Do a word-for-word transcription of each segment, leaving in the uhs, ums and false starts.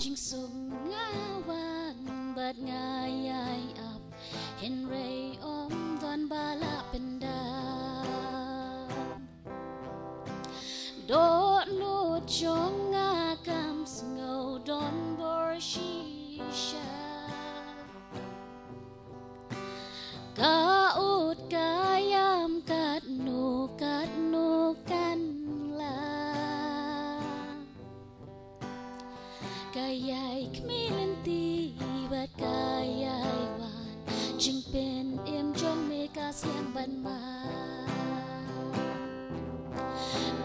Jingsuk nga wan bad nga ïai ap, hynrei ym don ba la pyndap. Dohnud jong nga kam sngew don bor shisha. Ka ut ka ïam katno katno kan lah. Ka ïai khmih lynti bad ka ïai wan, jingpynim jong me ka siang ban man.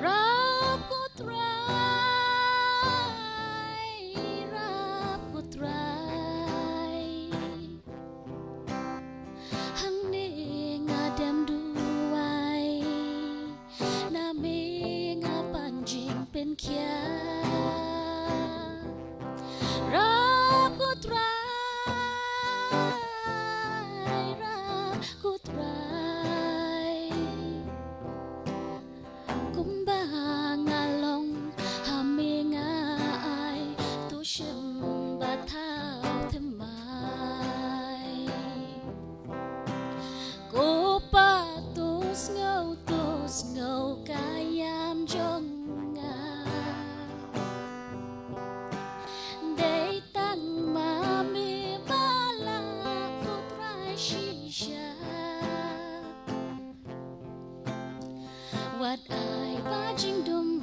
Rap ko Trai, rap ko Trai. Hangne nga dem duwai, na me nga pan jingpynkhiah. Rap ko Trai, rap ko Trai. Kumba nga long ha me nga ai, to shim ba thaw thymmai. Ko Pa to sngew, to sngew ka ïam jong nga. Dei tang ma me ba lah ko Trai shisha. Wat ai ba jingdum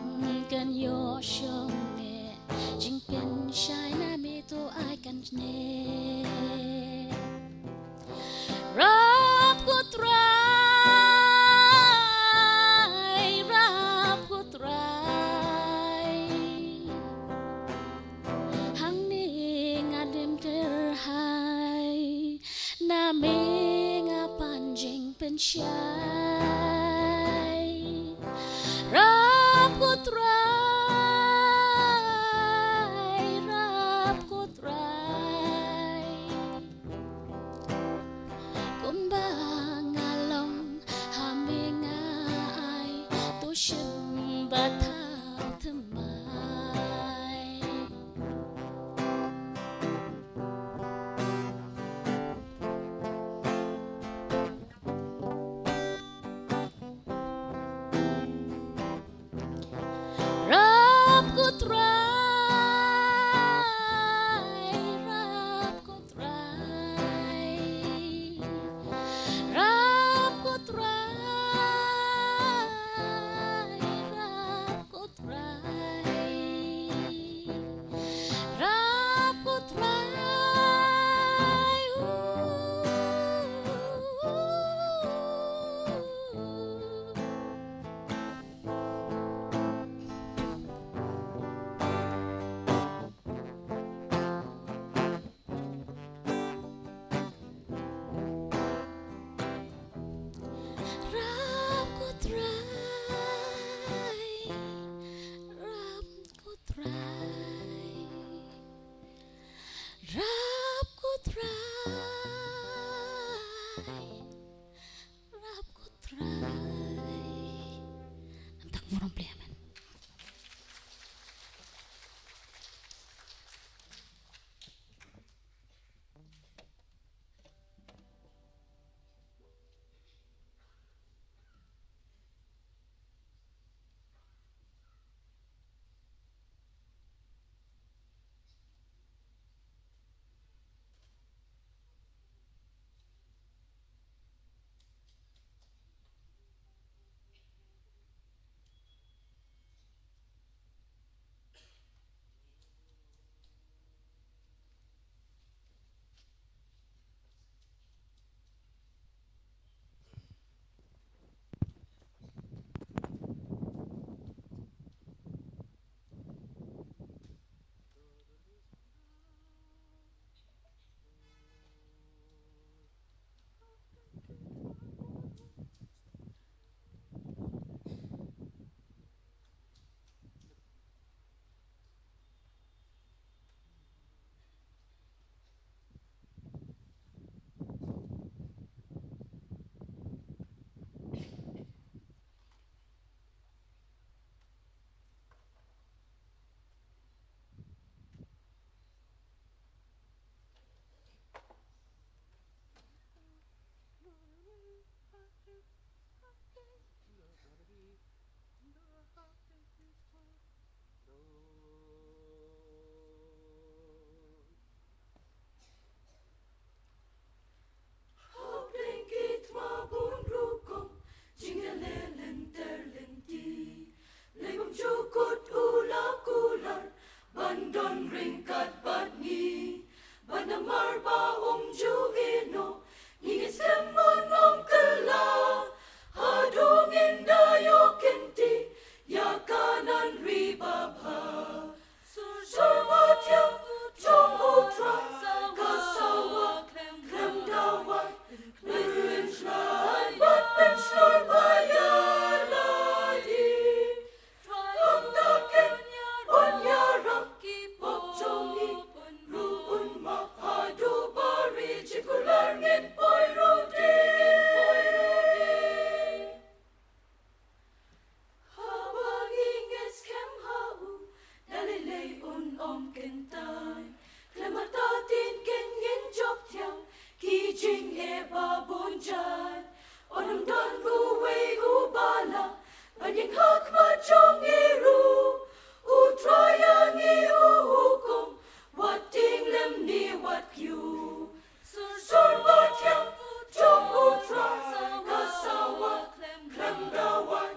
kan ïoh shong eh, jingpynshai na me to ai kan jneh. Rap ko Trai, rap ko Trai. Hangne nga dem tyrhai, na me nga pan jingpynshai. Rap ko Trai, rap ko Trai. Kumba nga long ha me nga ai, to shim ba thaw thymmai. ryngkat bad ngi. Bad namar ba um ju ïehnoh, ngi ngeit skhem un ym kylla. Haduh ngin da ïoh kynti ïa Kanaan, ri babha. Sur, sur bad ïa u jong U Trai, ka sawa khlem dawai, pynkhlaiñ bad pynshlur bha ïa lade. Trai, ym da kynñiar ban ïarap ki pop jong ngi, ruh un map haduh ba ri jingkular ngin poi ruh dei. Haba ngi ngeit skhem ha u, da lei lei un ym kyntait. Khlem artatien kein ngin jop thiah ki jingeh ba bun jait. Yn ym don uwei uba lah ban ïeng ha khmat jong ngi ruh. U Trai ïa ngi u hukum, wat tieng lymne wat kyiuh. Sur, sur bad ïa u jong U Trai, ka sawa khlem dawai,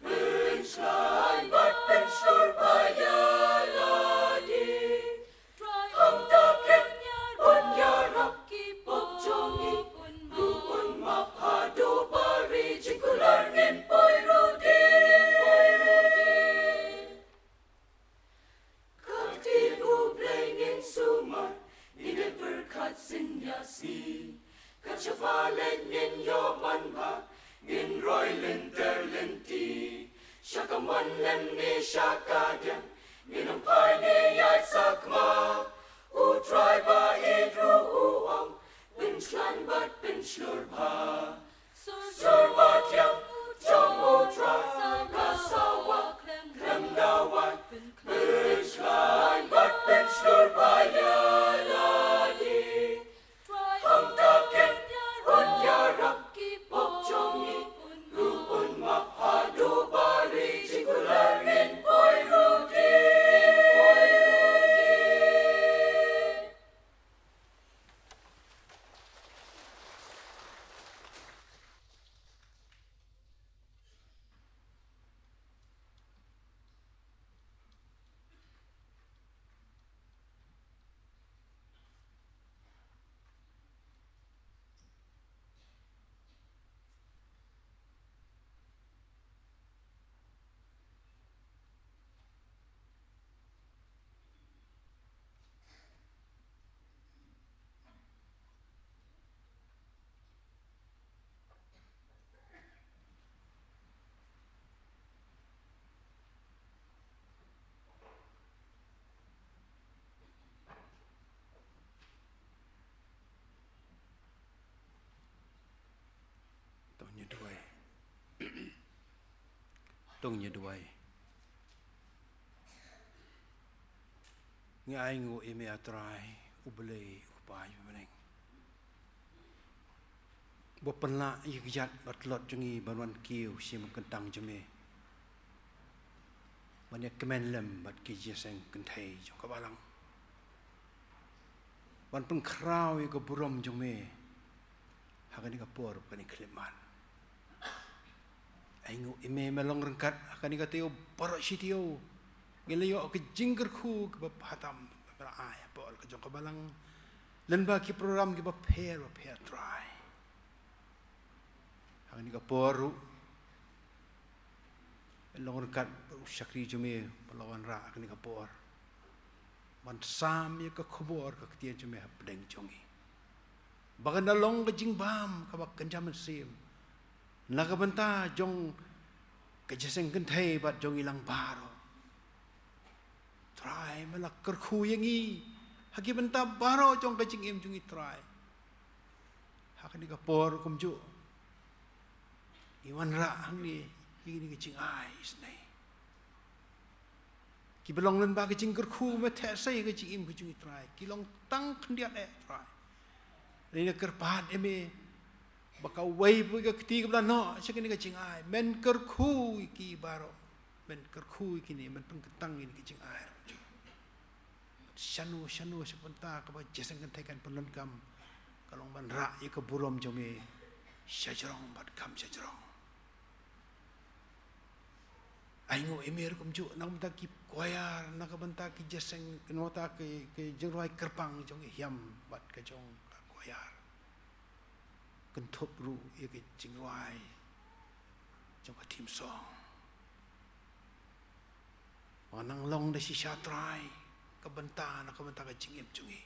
pynkhlaiñ bad pynshlur bha ïa lade. Trai, ym da kynñiar ban ïarap ki pop jong ngi, ruh un map haduh ba ri jingkular ngin poi ruh dei. Ka ktien U Blei ngin sumar, ngin ïa pyrkhat sien ïa sngi. Ka jubab leit ngin ïoh manbha, ngin roi lynter lynti. Sha ka mon lymne sha ka diang, ngin ym phai ne ïaid sakma. U Trai ba ïeit ruh u ong, pynkhlaiñ bad pynshlur bha. Sur bad ïa u jong U Trai, ka sawa khlem dawai, pynkhlaiñ bad pynshlur bha ïa lade. Ym da kynñiar ban ïarap ki pop jong ngi, ruh un map haduh ba ri jingkular ngin poi ruh dei. To ngin ïa duwai. To ngin ïa duwai. Ngi ainguh ïa me, A Trai, U Blei, U Kpa jong ngi. Ba pynlah ïa ka jait bad ka lot jong ngi ban wan kiew shim kyntang jong me, ban ïa kmen lem bad ki jingïaseng kynthei jong ka balang, ban pynkhraw ïa ka burom jong me ha kane ka por, kane ka khyllipmat. Ainguh ïa me, me long ryngkat ha kane ka taïew baroh shi taïew. Ngi la ïoh ka jingkyrkhu kaba bha tam ba la ai hapoh ka jong ka balang, lyngba ki program kiba pher ba pher, Trai. Ha kane ka por ruh, long ryngkat bad u shakri jong me ba la wanrah ha kane ka por, ban sam ïa ka khubor ka ktien jong me hapdeng jong ngi, ba kan da long ka jingbam kaba kynja mynsiem na ka bynta jong ka jingïaseng kynthei bad jong ngi lang baroh. Trai, me la kyrkhu ïa ngi ha ki bynta baroh jong ka jingim jong ngi, Trai. Ha kane ka por kumjuh, ngi wanrah hangne ïa kine ki jingai isynei kiba long lyngba ka jingkyrkhu, me theh sei ka jingim ka jong ngi, Trai. Ki long tang khyndiat eh, Trai. Ngi kyrpad ïa me ba kawei pa kawei ka kti kaba la noh sha kane ka jingai, men kyrkhu ïa ki baroh. Men kyrkhu ïa kine, men pynkyntang ïa kine ki jingai. Shano shano sha ka bynta kaba jingïaseng kynthei kan pyndonkam, ka long ban rah ïa ka burom jong me shajrong bad kham shajrong. Ai nguh ïa me ruh kumjuh na ka bynta ki choir, na ka bynta ki jingïaseng, na ka bynta ki, ki jingrwai kyrpang jong i Hiam bad ka jong ka choir. Kynthup ruh ïa ki jingrwai jong ka theme song. Ba nang long da shisha Trai ka bynta, na ka bynta ka jingim jong ngi.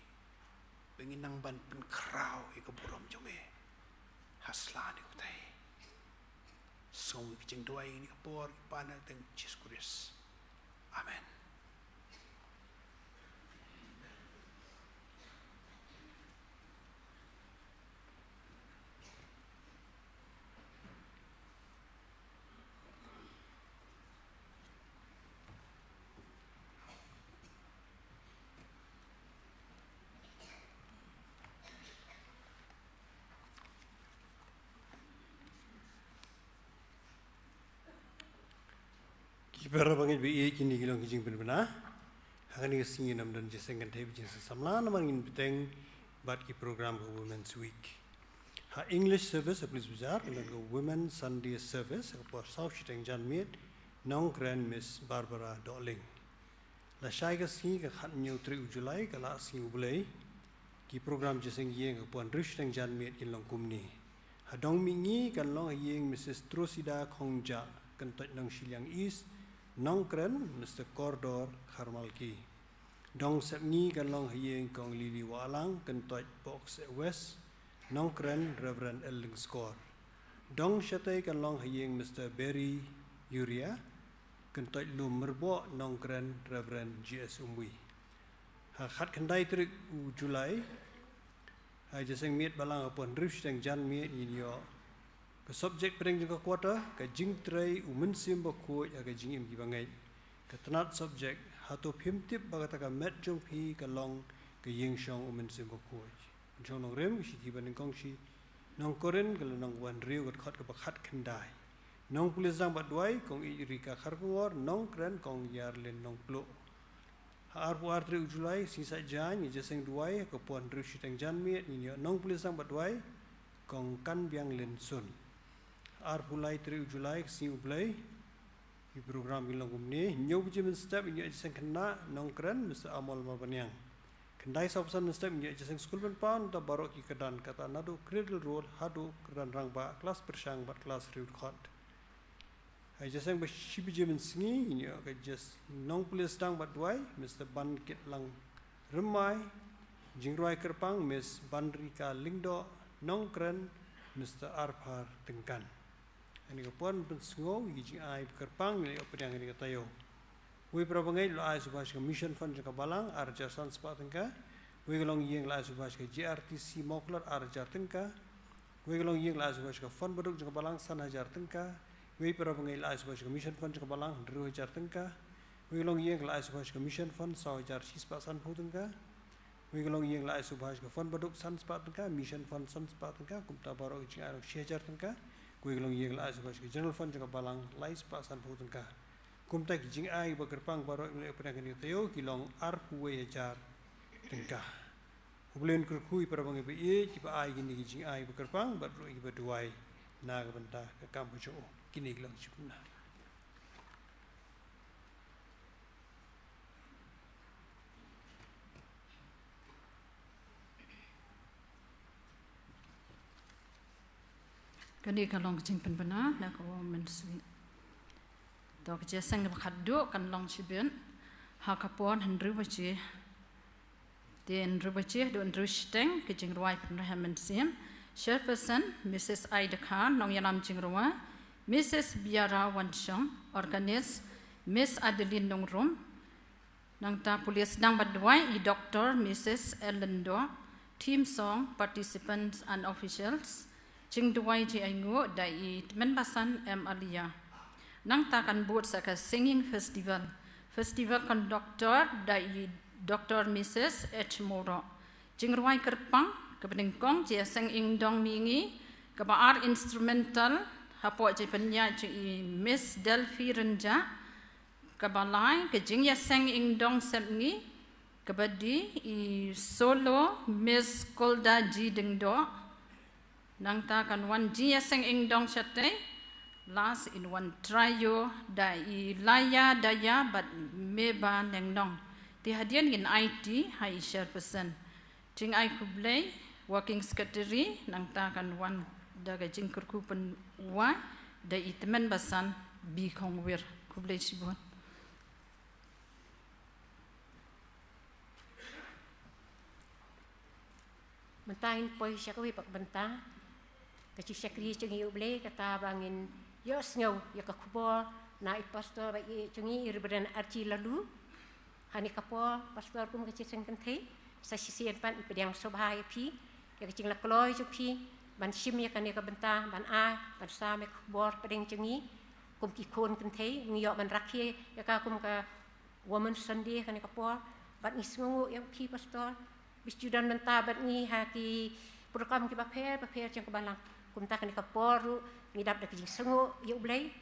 Ba ngin nang ban pynkhraw ïa ka burom jong me ha sla ne utai. Song ïa ka jingduwai ïa ka por, ïa ka pan ha ka kyrteng Jisu Khrist. Amen. Ki para bangeit ba ïeit, kine ki long ki jingpynbna. Ha kane ka sngi ngim don jingïaseng kynthei bad jingïaseng samla namar ngin bteng bad ki program ka Women's Week. Ha English service ha Police Bazar kan don ka Women Sunday Service ha ka por saw shiteng janmiet, nongkren Miss Barbara Dohling. Lashai ka sngi ka khathynñiew tarik u July ka Lah Sngi U Blei. Ki program jingïaseng ïing ha ka por hynriew shiteng janmiet kin long kumne. Ha dong mihngi kan long ha ïing Missus Trosida Khongjah, Kyntoit Nongshiliang East, nongkren Mister Kordor Kharmalki. Dong sepngi kan long ha ïing Kong Lily Wahlang, Kyntoit Pohkseh West, nongkren Reverend L Lyngskor. Dong shatei kan long ha ïing Mister Berry Yuria, Kyntoit Lum Myrboh, nongkren Reverend G S Umwi. Ha khatkhyndai tarik u July, ha jingïaseng miet balang ha ka por hynriew shiteng janmiet ngin ïoh ka subject pdeng jong ka quarter, ka jingtrei u Mynsiem Bakhuid ha ka jingim ki bangeit. Ka tnat subject, hato phim tip ba kata ka met jong phi ka long ka ïing shong u Mynsiem Bakhuid. Pynshong nongrim, ka shithi banyngkong shi nong Korinth, ka lynnong kaba hynriew, ka dkhot kaba khatkhyndai. Nongpule sdang bad duwai, Kong Ïeid Rika Kharkongor, nongkren Kong Ïarlin Nongpluh. Ha arphew ar tarik u July, sngi Saitjaiñ, ïa jingïaseng duwai ha ka por hynriew shiteng janmiet ngin ïoh nongpule sdang bad duwai Kong Kanbianglin Sun. Ha arphew lai tarik u July, ka sngi U Blei, ki program kin long kumne: hynñiew baje mynstep ngin ïoh jingïaseng khynnah, nongkren Mister Amol Marbaniang. Khyndai saw phew san mynstep ngin ïoh jingïaseng skul pynpaw, nangta baroh ki kyrdan, kata naduh Cradle Roll haduh kyrdan rangbah, klas pyrshang bad klas riewdkhot. Ha jingïaseng ba shi baje mynsngi ngin ïoh ka jingïaseng nongpule sdang bad duwai, Mister Bankitlang Rymmai, jingrwai kyrpang Miss Banrika Lyngdoh, nongkren Mister Arphar Tyngkan. Ha kane ka por pynsngew ïa ki jingai ba kyrpang, ngi la ïoh pdiang ha kane ka taïew. Wei para bangeit la ai shuwa sha ka Mission Fund jong ka Balang, ar hajar san spah tyngka. Wei ka longïing la ai shuwa sha ka J R T C Mawkyrwat, ar hajar tyngka. Wei ka longïing la ai shuwa sha ka Fund Baduk jong ka Balang, san hajar tyngka. Wei para bangeit la ai shuwa sha ka Mission Fund jong ka Balang, hynriew hajar tyngka. Wei ka longïing la ai shuwa sha ka Mission Fund, saw hajar shi spah sanphew tyngka. Wei ka longïing la ai shuwa sha ka Fund Baduk, san spah tyngka, Mission Fund, san spah tyngka, kumta baroh ki jingai long shi hajar tyngka. Wei ka longïing la ai shuwa sha ka General Fund jong ka Balang, lai spah sanphew tyngka. Kumta ki jingai ba kyrpang baroh, ïa pdeng kane ka taïew, ki long arphew wei hajar tyngka. U Blei un kyrkhu ïa para bangeit ba ïeit, kiba ai kine ki jingai ba kyrpang, bad ruh ïa kiba duwai na ka bynta ka kam ka jong u. Kine ki long ki jingpynbna. Kane ka long ka jingpynbna na ka Women's Week. To, ka jingïaseng kaba khatduh kan long shibit ha ka por hynriew baje. Te hynriew baje haduh hynriew shiteng, ka jingrwai pynrem mynsiem. Chairperson, Missus Aida Khan, nongïalam jingrwai, Missus Biara Wanshong, organist, Miss Adeline Nongrum, nangta pule sdang bad duwai i Doctor Missus Ellen Doh, theme song, participants and officials, jingduwai jingainguh da i Tymmen Basan M Alia. Nangta kan bud sa ka singing festival. Festival conductor da i Doctor Missus H Mawroh. Jingrwai kyrpang, kaba nyngkong, jingïaseng ïingdong mihngi, kaba ar instrumental, hapoh jingpynïaid jong i Miss Delphi Rynjah, kaba lai, ka jingïaseng ïingdong sepngi, kaba dih, i solo, Miss Kolda G Dyngdoh, nangta kan wan jingïaseng ïingdong shatei, Last in one trio da i Laya Daya bad Meba Nengnong. Te hadien ngin aiti ha i chairperson. Jingai khublei, working secretary, nangta kan wan da ka jingkyrkhu pynwai da i tymmen basan B Khongwir. Khublei shibun. Mynta ngin poi sha kawei pat ka bynta. Ka jingshakri jong ngi ïa U Blei kata ba ngin ïohsngew ïa ka khubor na i pastor ba ïeit jong ngi, i Reverend Archie Laloo. Hangne ka por, pastor, kum ka jingïaseng kynthei, sa shisien pat i pdiang sngewbha ïa phi ïa ka jingïalehkai jong phi ban shim ïa kane ka bynta, ban ai, ban sam ïa ka khubor pdeng jong ngi. Kum ki khun kynthei, ngi ïoh ban rakhe ïa ka kum ka Women's Sunday kane ka por, bad ngi sngewnguh ïa phi, pastor, ba phi ju don mynta bad ngi ha ki program kiba pher bapher jong ka balang. Kumta kane ka por ruh ngi dap da ka jingsngewnguh ïa U Blei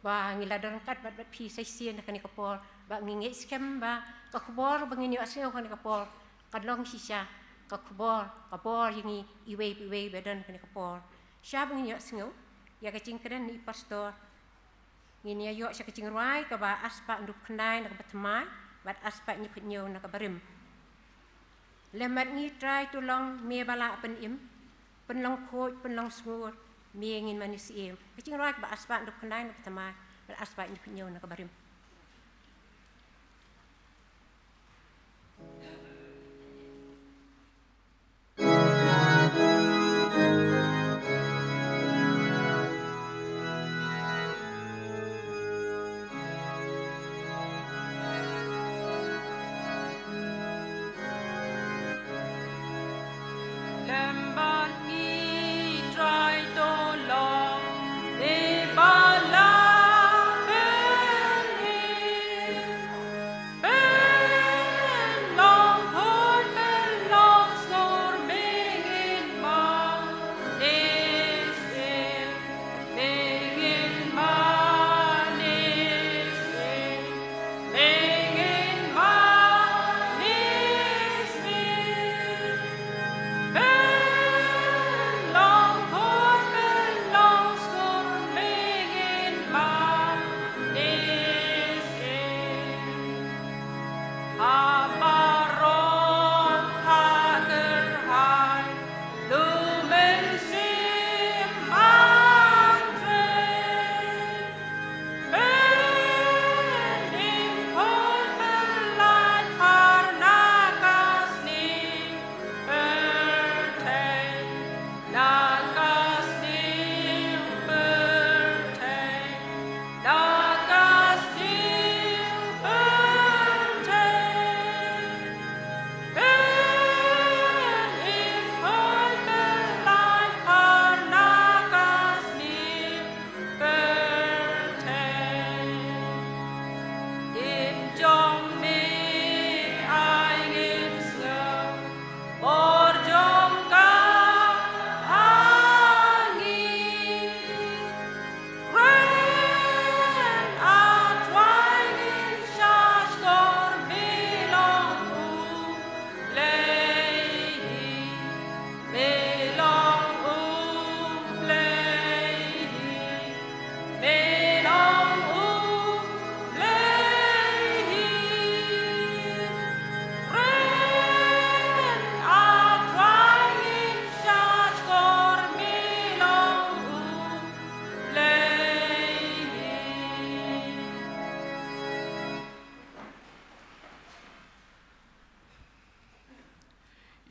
ba ngi la don ryngkat bad, bad phi sa shisien ha kane ka por, ba ngi ngeit skhem ba ka khubor ba ngin ïohsngew ha kane ka por kan long shisha ka khubor, ka bor ïa ngi iwei pa iwei ba don ha kane ka por. Shwa ba ngin ïohsngew ïa ka jingkren na i pastor, ngin ïa ïoh sha ka jingrwai kaba ar spah hynriewphew khyndai na kaba thymmai bad ar spah hynñiewphew hynñiew na kaba rim. Lem bad ngi, Trai, to long me ba la pynim, pynlong khuid, pynlong sngur, me ngin mane syiem. Ka jingrwai kaba ar spah hynriewphew khyndai na kaba thymmai bad ar spah hynñiewphew hynñiew na kaba rim.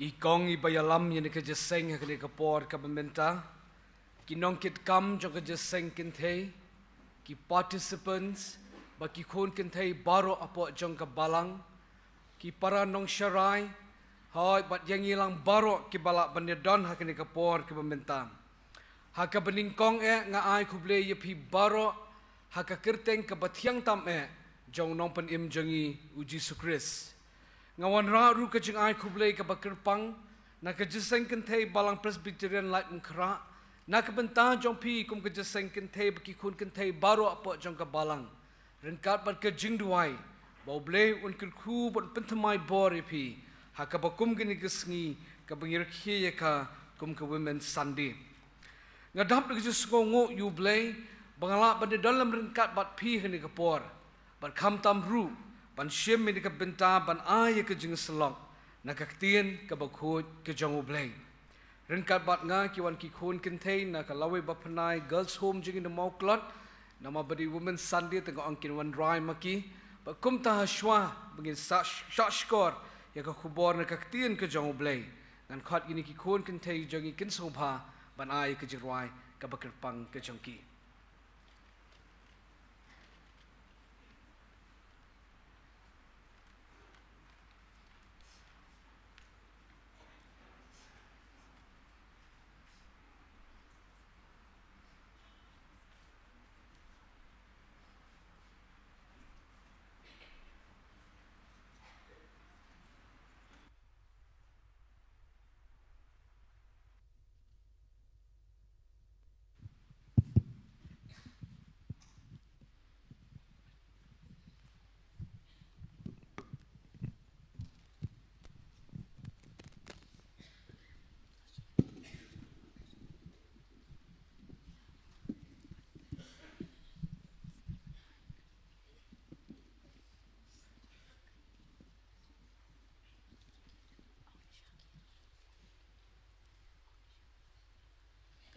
I kong iba ïalam ïa kane ka jingïaseng ha kane ka por kaba mynta, ki nongkitkam jong ka jingïaseng kynthei, ki participants, bad ki khun kynthei baroh hapoh jong ka balang, ki para nongsharai, hooid, bad ïa ngi lang baroh kiba lah ban ïadon ha kane ka por kaba mynta. Ha kaba nyngkong eh nga ai khublei ïa phi baroh ha ka kyrteng kaba thiang tam eh jong u Nongpynim jong ngi u Jisu Khrist. Nga wanrah ruh ka jingai khublei kaba kyrpang na ka jingïaseng kynthei Balang Presbyterian Laitumkhrah, na ka bynta jong phi kum ka jingïaseng kynthei bad ki khun kynthei baroh hapoh jong ka balang. Ryngkat bad ka jingduwai ba U Blei un kyrkhu bad un pynthymmai bor ïa phi ha kaba kum kane ka sngi kaba ngi rakhe ïa ka kum ka Women's Sunday. Nga dap da ka jingsngewnguh ïa U Blei ba nga lah ban ïadon lem ryngkat bad phi ha kane ka por, bad khamtam ruh ban shim ïa kane ka bynta ban ai ïa ka jingsyllok na ka ktien kaba khuid ka jong U Blei. Ryngkat bad nga ki wan ki khun kynthei na ka Lawei Baphanai Girls Home jong ngi na Mawklod, namar ba dei Women's Sunday te nga ong kin wan rwai ma ki, bad kumta hashwa ba ngin sa, sa shkor ïa ka khubor na ka ktien ka jong U Blei, ngan khot ïa kine ki khun kynthei jong ngi kin sngewbha ban ai ïa ka jingrwai kaba kyrpang ka jong ki.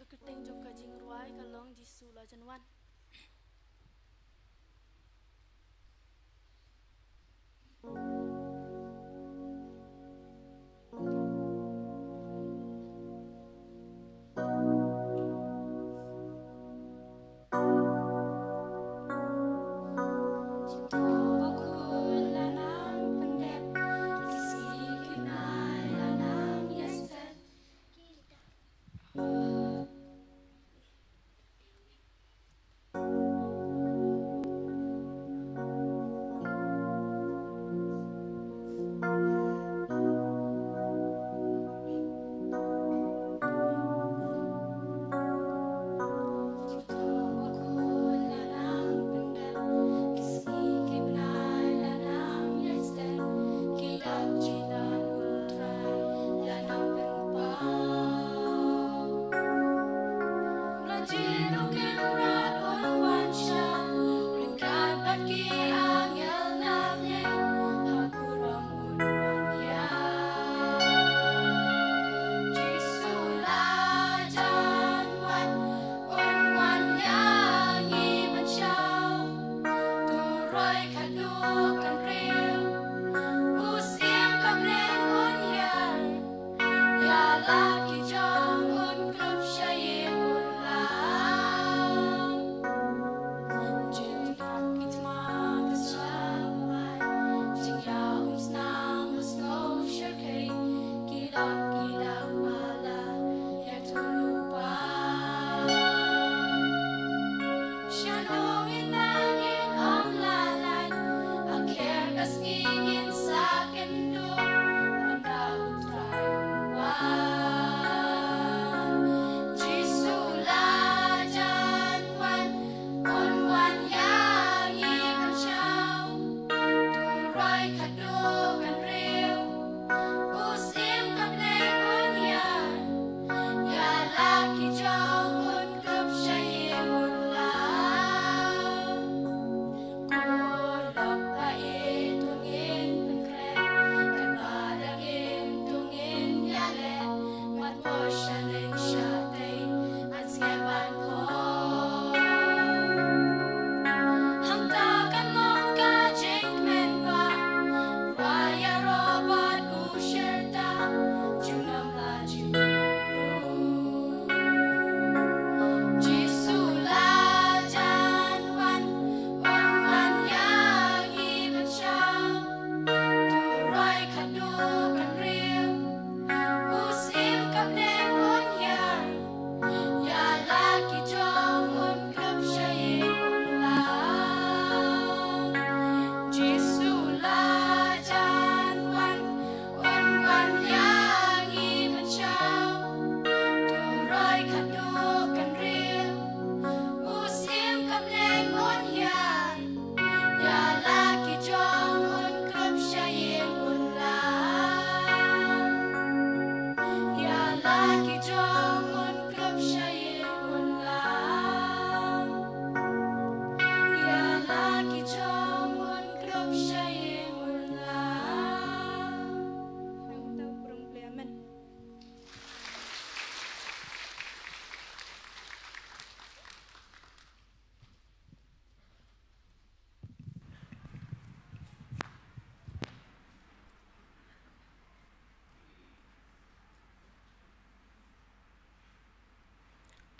Ka kyrteng jong ka jingrwai ka long Jisu la jan wan.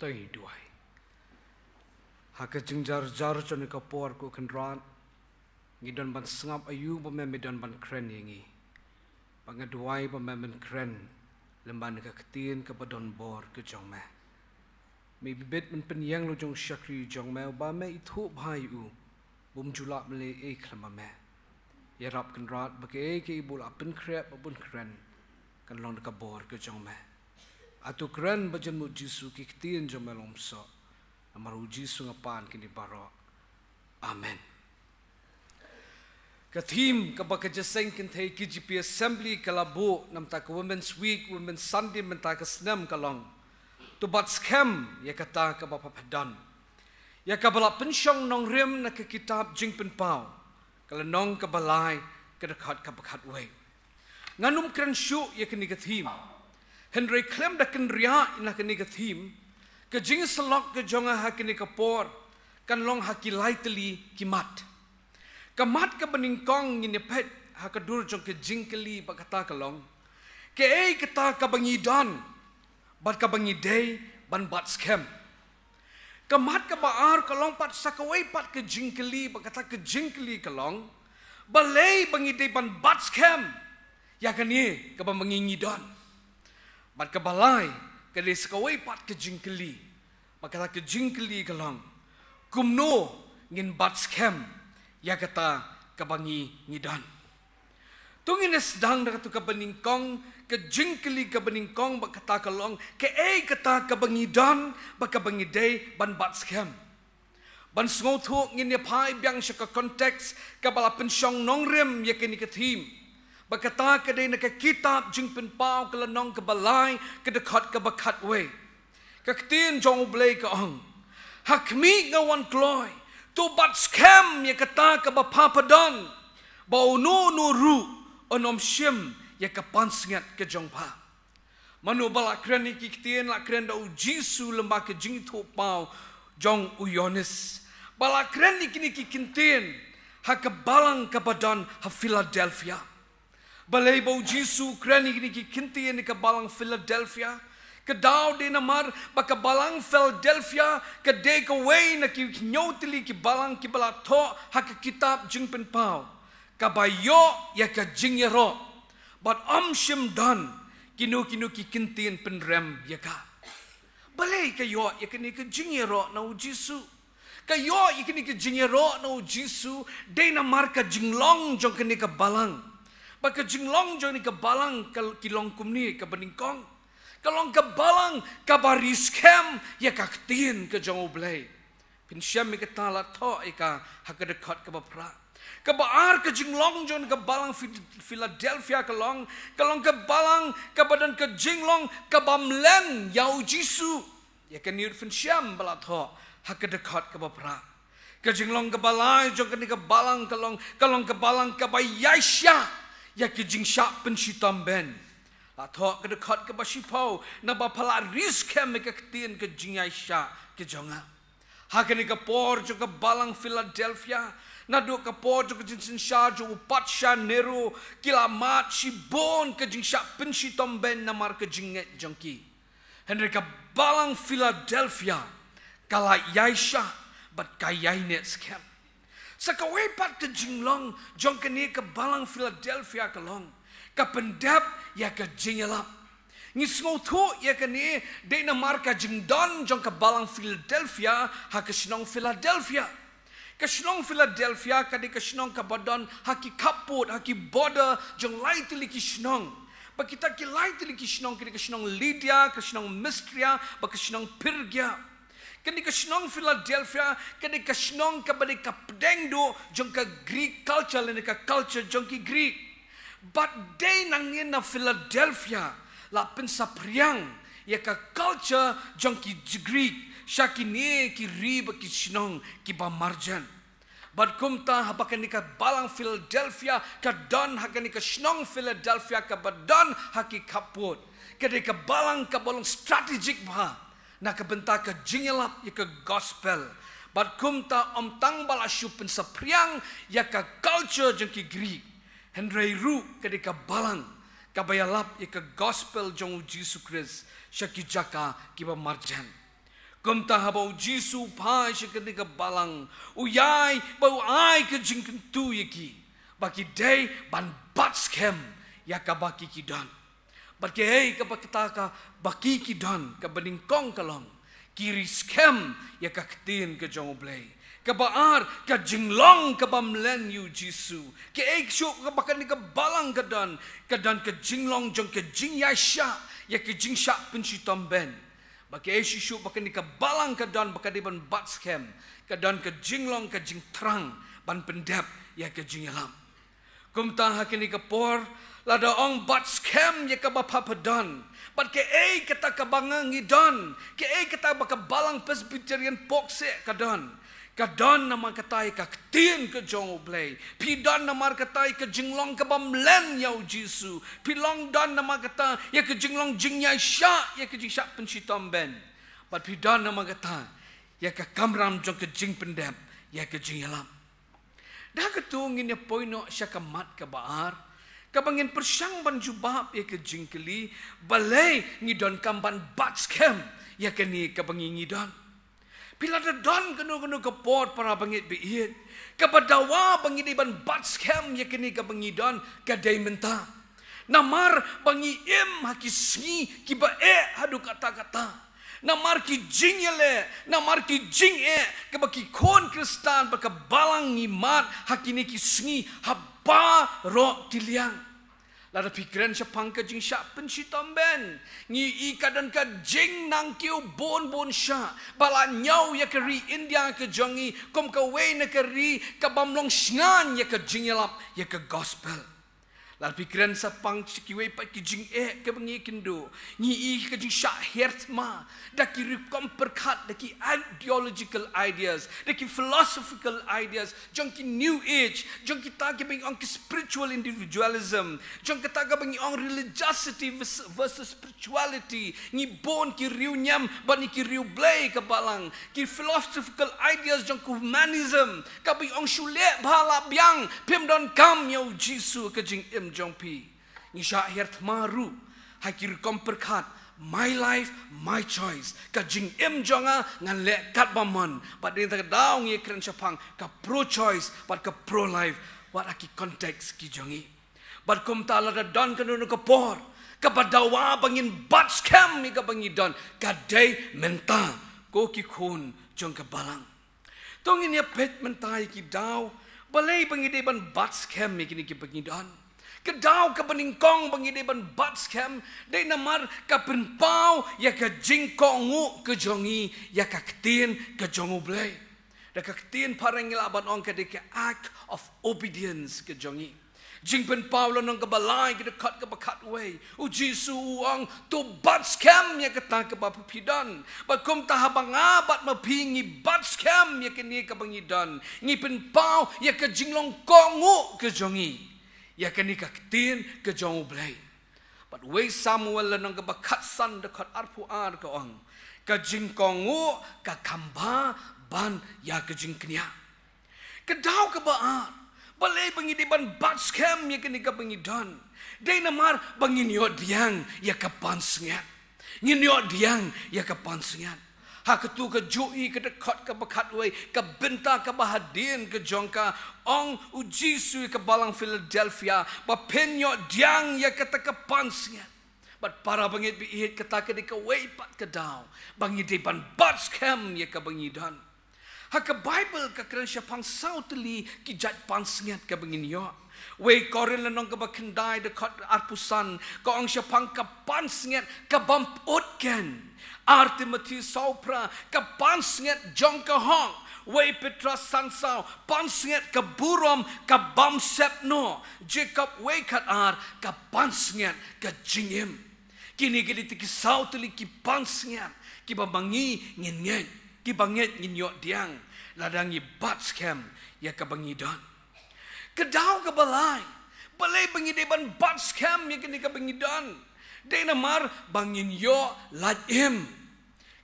To ngin duwai. Ha ka jingjarjar jong kane ka por, ko Kynrad, ngi don ban sngap aïu ba me, me don ban kren ïa ngi. Bad nga duwai ba me men kren lyngba kane ka ktien kaba don bor ka jong me. Me bit men pynïeng la jong u shakri jong me, ba me ithuh bha ïa u, bym ju lah ban leh ei khlem ma me. Ïarap Kynrad ba kaei kaei ba u la pynkhreh bad pynkren kan long da ka bor ka jong me. Hato kren bad jingmut Jisu, ki ktien jong me long bymsuk. Namar u Jisu nga pan kine baroh. Amen. Ka theme kaba ka jingïaseng kynthei K J P Assembly ka la buh na bynta ka Women's Week, Women's Sunday mynta ka snem ka long: To bat skhem ïa kata kaba pha pha don. Ïa kaba la pynshong nongrim na ka kitab Jingpynpaw, ka lynnong kaba lai, ka dkhot kaba khatwei. Ngan ym kren shuh ïa kane ka theme. Hynrei khlem da kynriah na kane ka theme, ka jingïasyllok ka jong nga ha kane ka por kan long ha ki lai tylli ki mat. Ka mat kaba nyngkong ngin ïa peit ha ka dur jong ka jingkylli bad kata ka long: Kaei kata kaba ngi don bad kaba ngi dei ban bat skhem? Ka mat kaba ar ka long pat sa kawei pat ka jingkylli bad kata ka jingkylli ka long: Balei ba ngi dei ban bat skhem ïa kane kaba ma ngi ngi don? Bad kaba lai ka dei sa kawei pat ka jingkylli, bad kata ka jingkylli ka long: Kumno ngin bat skhem ïa kata kaba ngi ngi don? To ngin ïa sdang da kato kaba nyngkong, ka jingkylli kaba nyngkong bad kata ka long: Kaei kata kaba ngi don bad kaba ngi dei ban bat skhem? Ban sngewthuh ngin ïa phai biang sha ka context kaba la pynshong nongrim ïa kane ka theme. Bad kata ka dei na ka kitab Jingpynpaw ka lynnong kaba lai, ka dkhot kaba khatwei. Ka ktien jong U Blei ka ong: Ha khmih nga wan kloi, to bat skhem ïa kata kaba pha pha don, ba uno uno ruh un ym shim ïa ka pansngiat ka jong pha. Mano ba la kren ïa ki ktien? La kren da u Jisu lyngba ka jingithuhpaw jong u Ïoannis. Ba la kren ïa kine ki ktien ha ka balang kaba don ha Philadelphia. Balei ba u Jisu u kren ïa kine ki ktien ïa ka balang Philadelphia? Ka daw dei namar ba ka balang Philadelphia ka dei kawei na ki hynñiew tylli ki balang kiba la thoh ha ka kitab Jingpynpaw, kaba ïoh ïa ka jingïaroh bad ym shym don kino kino ki ktien pynrem ïa ka. Balei ka ïoh ïa kane ka jingïaroh na u Jisu? Ka ïoh ïa kane ka jingïaroh na u Jisu dei namar ka jinglong jong kane ka balang. Bad ka jinglong jong kane ka balang ka, ki long kumne: kaba nyngkong, ka long ka balang kaba ri skhem ïa ka ktien ka jong U Blei. Phin shem ïa kata, la thoh ïa ka ha ka dkhot kaba phra. Kaba ar, ka jinglong jong ka balang Phi-, Philadelphia ka long, ka long ka balang kaba don ka jinglong kaba mlien ïa u Jisu. Ïa kane ruh phin shem ba la thoh ha ka dkhot kaba phra. Ka jinglong kaba lai jong kane ka balang ka long, ka long ka balang kaba ïaishah ïa ki jingshah pynshitom beiñ. La thoh ka dkhot kaba shiphew, naba pha la ri skhem ïa ka ktien ka jingïaishah ka jong nga. Ha kane ka por jong ka balang Philadelphia, naduh ka por jong ka jingsynshar jong u Patsha Nero, ki la mad shibun ka jingshah pynshitom beiñ namar ka jingngeit jong ki. Hynrei ka balang Philadelphia ka la ïaishah bad ka ïaineh skhem. Sa kawei pat ka jinglong jong kane ka balang Philadelphia ka long, ka pyndep ïa ka jingïalap. Ngi sngewthuh ïa kane dei namar ka jingdon jong ka balang Philadelphia ha ka shnong Philadelphia. Ka shnong Philadelphia ka dei ka shnong kaba don ha ki khappud, ha ki border jong lai tylli ki shnong. Bad kita ki lai tylli ki shnong ki dei ka shnong Lydia, ka shnong Mysia, bad ka shnong Perga. Kane ka shnong Philadelphia ka dei ka shnong kaba dei ka pdeng duh jong ka Greek culture lane ka culture jong ki Greek. Bad dei na ngin na Philadelphia la pynsaphriang ïa ka culture jong ki Greek sha kine ki ri bad ki shnong kiba marjan. Bad kumta haba kane ka balang Philadelphia ka don ha kane ka shnong Philadelphia kaba don ha ki khappud, ka dei ka balang kaba long strategic bha na ka bynta ka jingïalap ïa ka gospel. Bad kumta ym tang ba la shu pynsaphriang ïa ka culture jong ki Greek, hynrei ruh ka dei ka balang kaba ïalap ïa ka gospel jong u Jisu Khrist sha ki jaka kiba marjan. Kumta haba u Jisu u phai sha kane ka balang, u ïai bad u ai ka jingkyntu ïa ki ba ki dei ban bat skhem ïa kaba ki ki don. Bad kaei kaba kata kaba ki ki don, kaba nyngkong ka long, ki ri skhem ïa ka ktien ka jong U Blei. Kaba ar, ka jinglong kaba mlien ïa u Jisu. Kaei shuh kaba kane ka balang ka don, ka don ka jinglong jong ka jingïaishah ïa ka jingshah pynshitom beiñ. Bad kaei shuh shuh ba kane ka balang ka don ba ka dei ban bat skhem, ka don ka jinglong ka jingthrang ban pyndep ïa ka jingïalam. Kumta ha kane ka por, lada ong bat skhem ïa kaba pha pha don, bad kaei kata kaba nga ngi don, kaei kata ba ka balang Presbyterian Pokse ka don, ka don namar kata ïa ka ktien ka jong U Blei. Phi don namar kata ïa ka jinglong kaba mlien ïa u Jisu. Phi long don namar kata ïa ka jinglong jingïaishah ïa ka jingshah pynshitom beiñ. Bad phi don namar kata ïa ka kamram jong ka jingpyndep ïa ka jingïalam. Da katu ngin ïa poi noh sha ka mat kaba ar, kaba ngin pyrshang ban jubab ïa ka jingkylli, balei ngi donkam ban bat skhem ïa kane kaba ngi ngi don. Phi lada don kano kano ka por, para bangeit ba ïeit, kaba dawa ba ngi dei ban bat skhem ïa kane kaba ngi don, ka dei mynta. Namar ba ngi im ha ki sngi kiba eh haduh katta katta. Namar ki jingïaleh, namar ki jingeh kaba ki khun Khristan bad ka balang ngi mad ha kine ki sngi ha baroh ki liang. Lada phi kren shaphang ka jingshah pynshitom beiñ, ngi i ka don ka jingnang kiew bun bun shah ba la ñiew ïa ka ri India ka jong ngi kum kawei na ka ri kabym long shngaiñ ïa ka jingïalap ïa ka gospel. Lada phi kren shaphang kiwei pat ki jingeh kaba ngi kynduh, ngi i ka jingshah her thma da ki rukom pyrkhat, da ki ideological ideas, da ki philosophical ideas jong ki New Age, jong kita kiba ngi ong ki spiritual individualism, jong kata kaba ngi ong religiosity vers-, versus spirituality. Ngi bun ki riewniam bad ngi ki riewblei ka balang. Ki philosophical ideas jong ki humanism, kaba ngi ong shu leh bha la biang, phim donkam ïa u Jisu ha ka jingim jong phi. Ngi shah her thma ruh ha ki rukom pyrkhat, my life, my choice. Ka jingim jong nga ngan leh katba mon. Bad dei na kata ka daw ngi kren shaphang ka pro choice bad ka pro life wat ha ki context ki jong ngi. Bad kumta lada don kano kano ka por kaba dawa ba ngin bat skhem ïa kaba ngi don, ka dei mynta, ko ki khun jong ka balang. To ngin ïa peit mynta ïa ki daw balei ba ngi dei ban bat skhem ïa kine kiba ngi don. Ka daw kaba nyngkong ba ngi dei ban bat skhem dei namar ka pynpaw ïa ka jingkohnguh ka jong ngi ïa ka ktien ka jong U Blei. Da ka ktien phareng ngi lah ban ong ka dei ka act of obedience ka jong ngi. Jingpynpaw lynnong kaba lai, ka dkhot kaba khatwei, u Jisu u ong, to bat skhem ïa kata kaba phi don. Bad kumta haba nga bad ma phi ngi bat skhem ïa kane kaba ngi don, ngi pynpaw ïa ka jinglong kohnguh ka jong ngi ïa kane ka ktien ka jong U Blei. Bad wei Samuel lynnong kaba khatsan, dkhot arphew ar ka ong, ka jingkohnguh ka kham bha ban ïa ka jingkñia. Ka daw kaba ar balei ba ngi dei ban bat skhem ïa kane kaba ngi don, dei namar ba ngin ïoh pdiang ïa ka pansngiat. Ngin ïoh pdiang ïa ka pansngiat. Ha katu ka juh i ka dkhot kaba khatwei, ka bynta kaba hadien ka jong ka, ong u Jisu ïa ka balang Philadelphia ba phin ïoh pdiang ïa kata ka pansngiat. Bad para bangeit ba ïeit, kata ka dei kawei pat ka daw ba ngi dei ban bat skhem ïa kaba ngi don. Ha ka Baibl ka kren shaphang saw tylli ki jait pansngiat kaba ngin ïoh. Wei Korinth lynnong kaba khyndai, dkhot arphew san, ka ong shaphang ka pansngiat kabym pyut keiñ. Ar Timothi saw phra, ka pansngiat jong ka hok. Wei Petros san saw, pansngiat ka burom kabym sep noh. Jakob wei khatar, ka pansngiat ka jingim. Kine ki dei ki saw tylli ki pansngiat kiba ma ngi ngin ngeit, kiba ngeit ngin ïoh pdiang lada ngi bat skhem ïa kaba ngi don. Ka daw kaba lai balei ba ngi dei ban bat skhem ïa kane kaba ngi don, dei namar ba ngin ïoh lait im.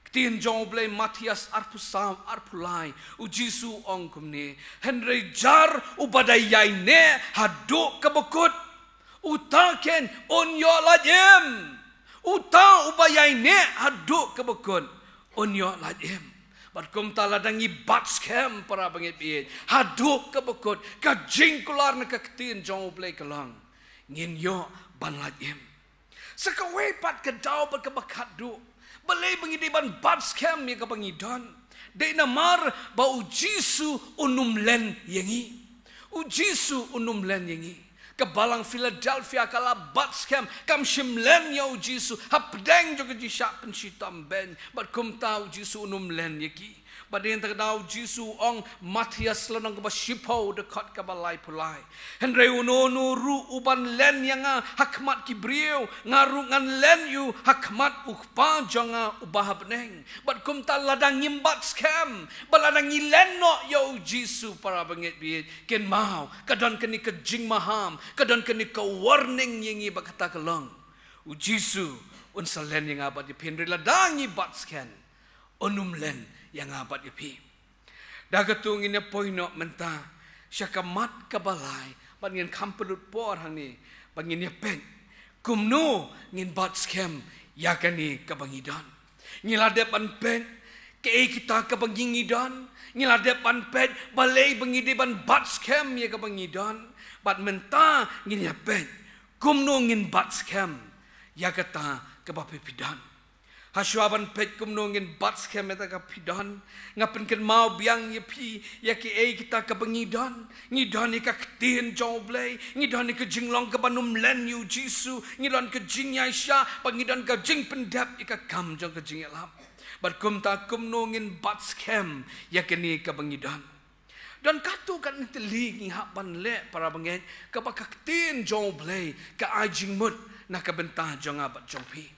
Ktien jong U Blei, Mathaios arphew saw, arphew lai, u Jisu u ong kumne, hynrei jar uba dei ïaineh haduh kaba kut, uta keiñ un ïoh lait im. Uta uba ïaineh haduh kaba kut un ïoh lait im. Bad kumta lada ngi bat skhem para bangeit baieit, haduh kaba kut, ka jingkular na ka ktien jong U Blei ka long, ngin ïoh ban lait im. Sa kawei pat ka daw bad kaba khatduh, balei ba ngi dei ban bat skhem ïa kaba ngi don? Dei namar ba U Jisu un ym len ïa ngi. U Jisu un ym len ïa ngi. Ka balang Philadelphia ka la bat skhem, kam shym len ïa U Jisu hapdeng jong ka jingshah pynshitom beiñ. Bad kumta U Jisu un ym len ïa ki. Bad ïa kata ka daw U Jisu u ong, Mathaios lynnong kaba shiphew dkhot kaba laiphew lai, hynrei uno uno ruh uban len ïa nga ha khmat ki briew, nga ruh ngan len ïa u ha khmat U Kpa jong nga uba ha bneng. Bad kumta lada ngim bat skhem, bad lada ngi len noh ïa U Jisu para bangeit baieit, kynmaw, ka don kane ka jingmaham, ka don kane ka warning ïa ngi ba kata ka long, U Jisu un sa len ïa nga bad ïa phi, hynrei lada ngi bat skhem, un ym len ïa nga bad ïa phi. Da katu ngin ïa poi noh mynta sha ka mat kaba lai, bad ngin kham pynlut por hangne, bad ngin ïa peit kumno ngin bat skhem ïa kane kaba ngi don. Ngi la dep ban peit kaei kita kaba ngi ngi don. Ngi la dep ban peit balei ba ngi dei ban bat skhem ïa kaba ngi don. Bad mynta ngin ïa peit kumno ngin bat skhem ïa kata kaba phi phi don. Hashwa ban peit kumno ngin bat skhem ïa kata ka phi don, nga pynkynmaw biang ïa phi ïa kiei kita kaba ngi don. Ngi don ïa ka ktien jong U Blei, ngi don ïa ka jinglong kaba ym len ïa U Jisu, ngi don ka jingïaishah, bad ngi don ka jingpyndep ïa ka kam jong ka jingïalap. Bad kumta kumno ngin bat skhem ïa kane kaba ngi don? Don katto katne tylli ngi hap ban leh para bangeit, kaba ka ktien jong U Blei ka ai jingmut na ka bynta jong nga bad jong phi.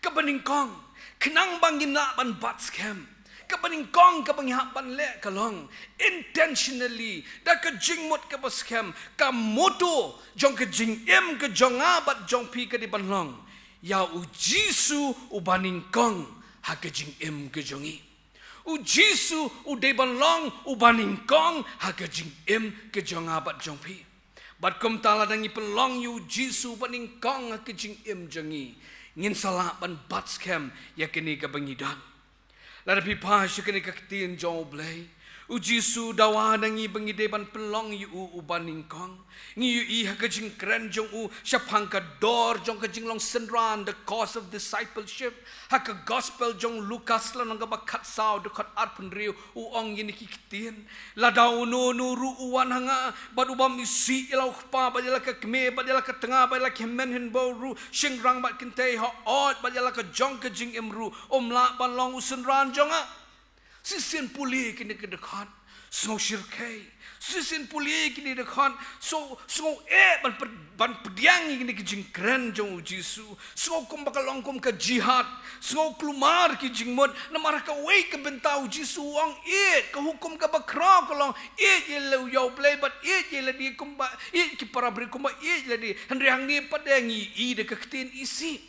Kaba nyngkong, khnang ba ngin lah ban bat skhem, kaba nyngkong kaba ngi hap ban leh ka long intentionally, da ka jingmut kaba skhem, ka motto jong ka jingim ka jong nga bad jong phi ka dei ban long, ïa U Jisu uba nyngkong ha ka jingim ka jong ngi. U Jisu u dei ban long uba nyngkong ha ka jingim ka jong nga bad jong phi. Bad kumta lada ngi pynlong ïa U Jisu uba nyngkong ha ka jingim jong ngi, ngin sa lah ban bat skhem ïa kane kaba ngi don. Lada phi phai sha kane ka ktien jong U Blei, U Jisu u dawa na ngi ba ngi dei ban pynlong ïa u uba nyngkong. Ngi ïohi ha ka jingkren jong u shaphang ka dor jong ka jinglong synran, the course of discipleship. Ha ka gospel jong Lukas lynnong kaba khatsaw dkhot arphew hynriew u ong ïa kine ki ktien. Lada uno uno ruh u wan ha nga bad u bym isih ïa la u kpa bad ïa la ka kmie bad ïa la ka tnga bad ïa la ki hynmen hynbew ruh, shynrang bad kynthei, hooid bad ïa la ka jong ka jingim ruh, um lah ban long u synran jong nga. Shisien pule kine ki dkhot, sngew shyrkhei. Shisien pule kine ki dkhot, sngew, sngew eh ban ped-, ban pdiang ïa kine ki jingkren jong U Jisu. Sngew kumba ka long kum ka jihad. Sngew kulmar ki jingmut. Namar ha kawei ka bynta U Jisu u ong ïeit, ka hukum kaba khraw ka long ïeit ïa la u, ïa U Blei bad ïeit ïa lade kumba ïeit ki para briew kumba ïeit ïa lade. Hynrei hangne pat de ngi i da ka ktien isih.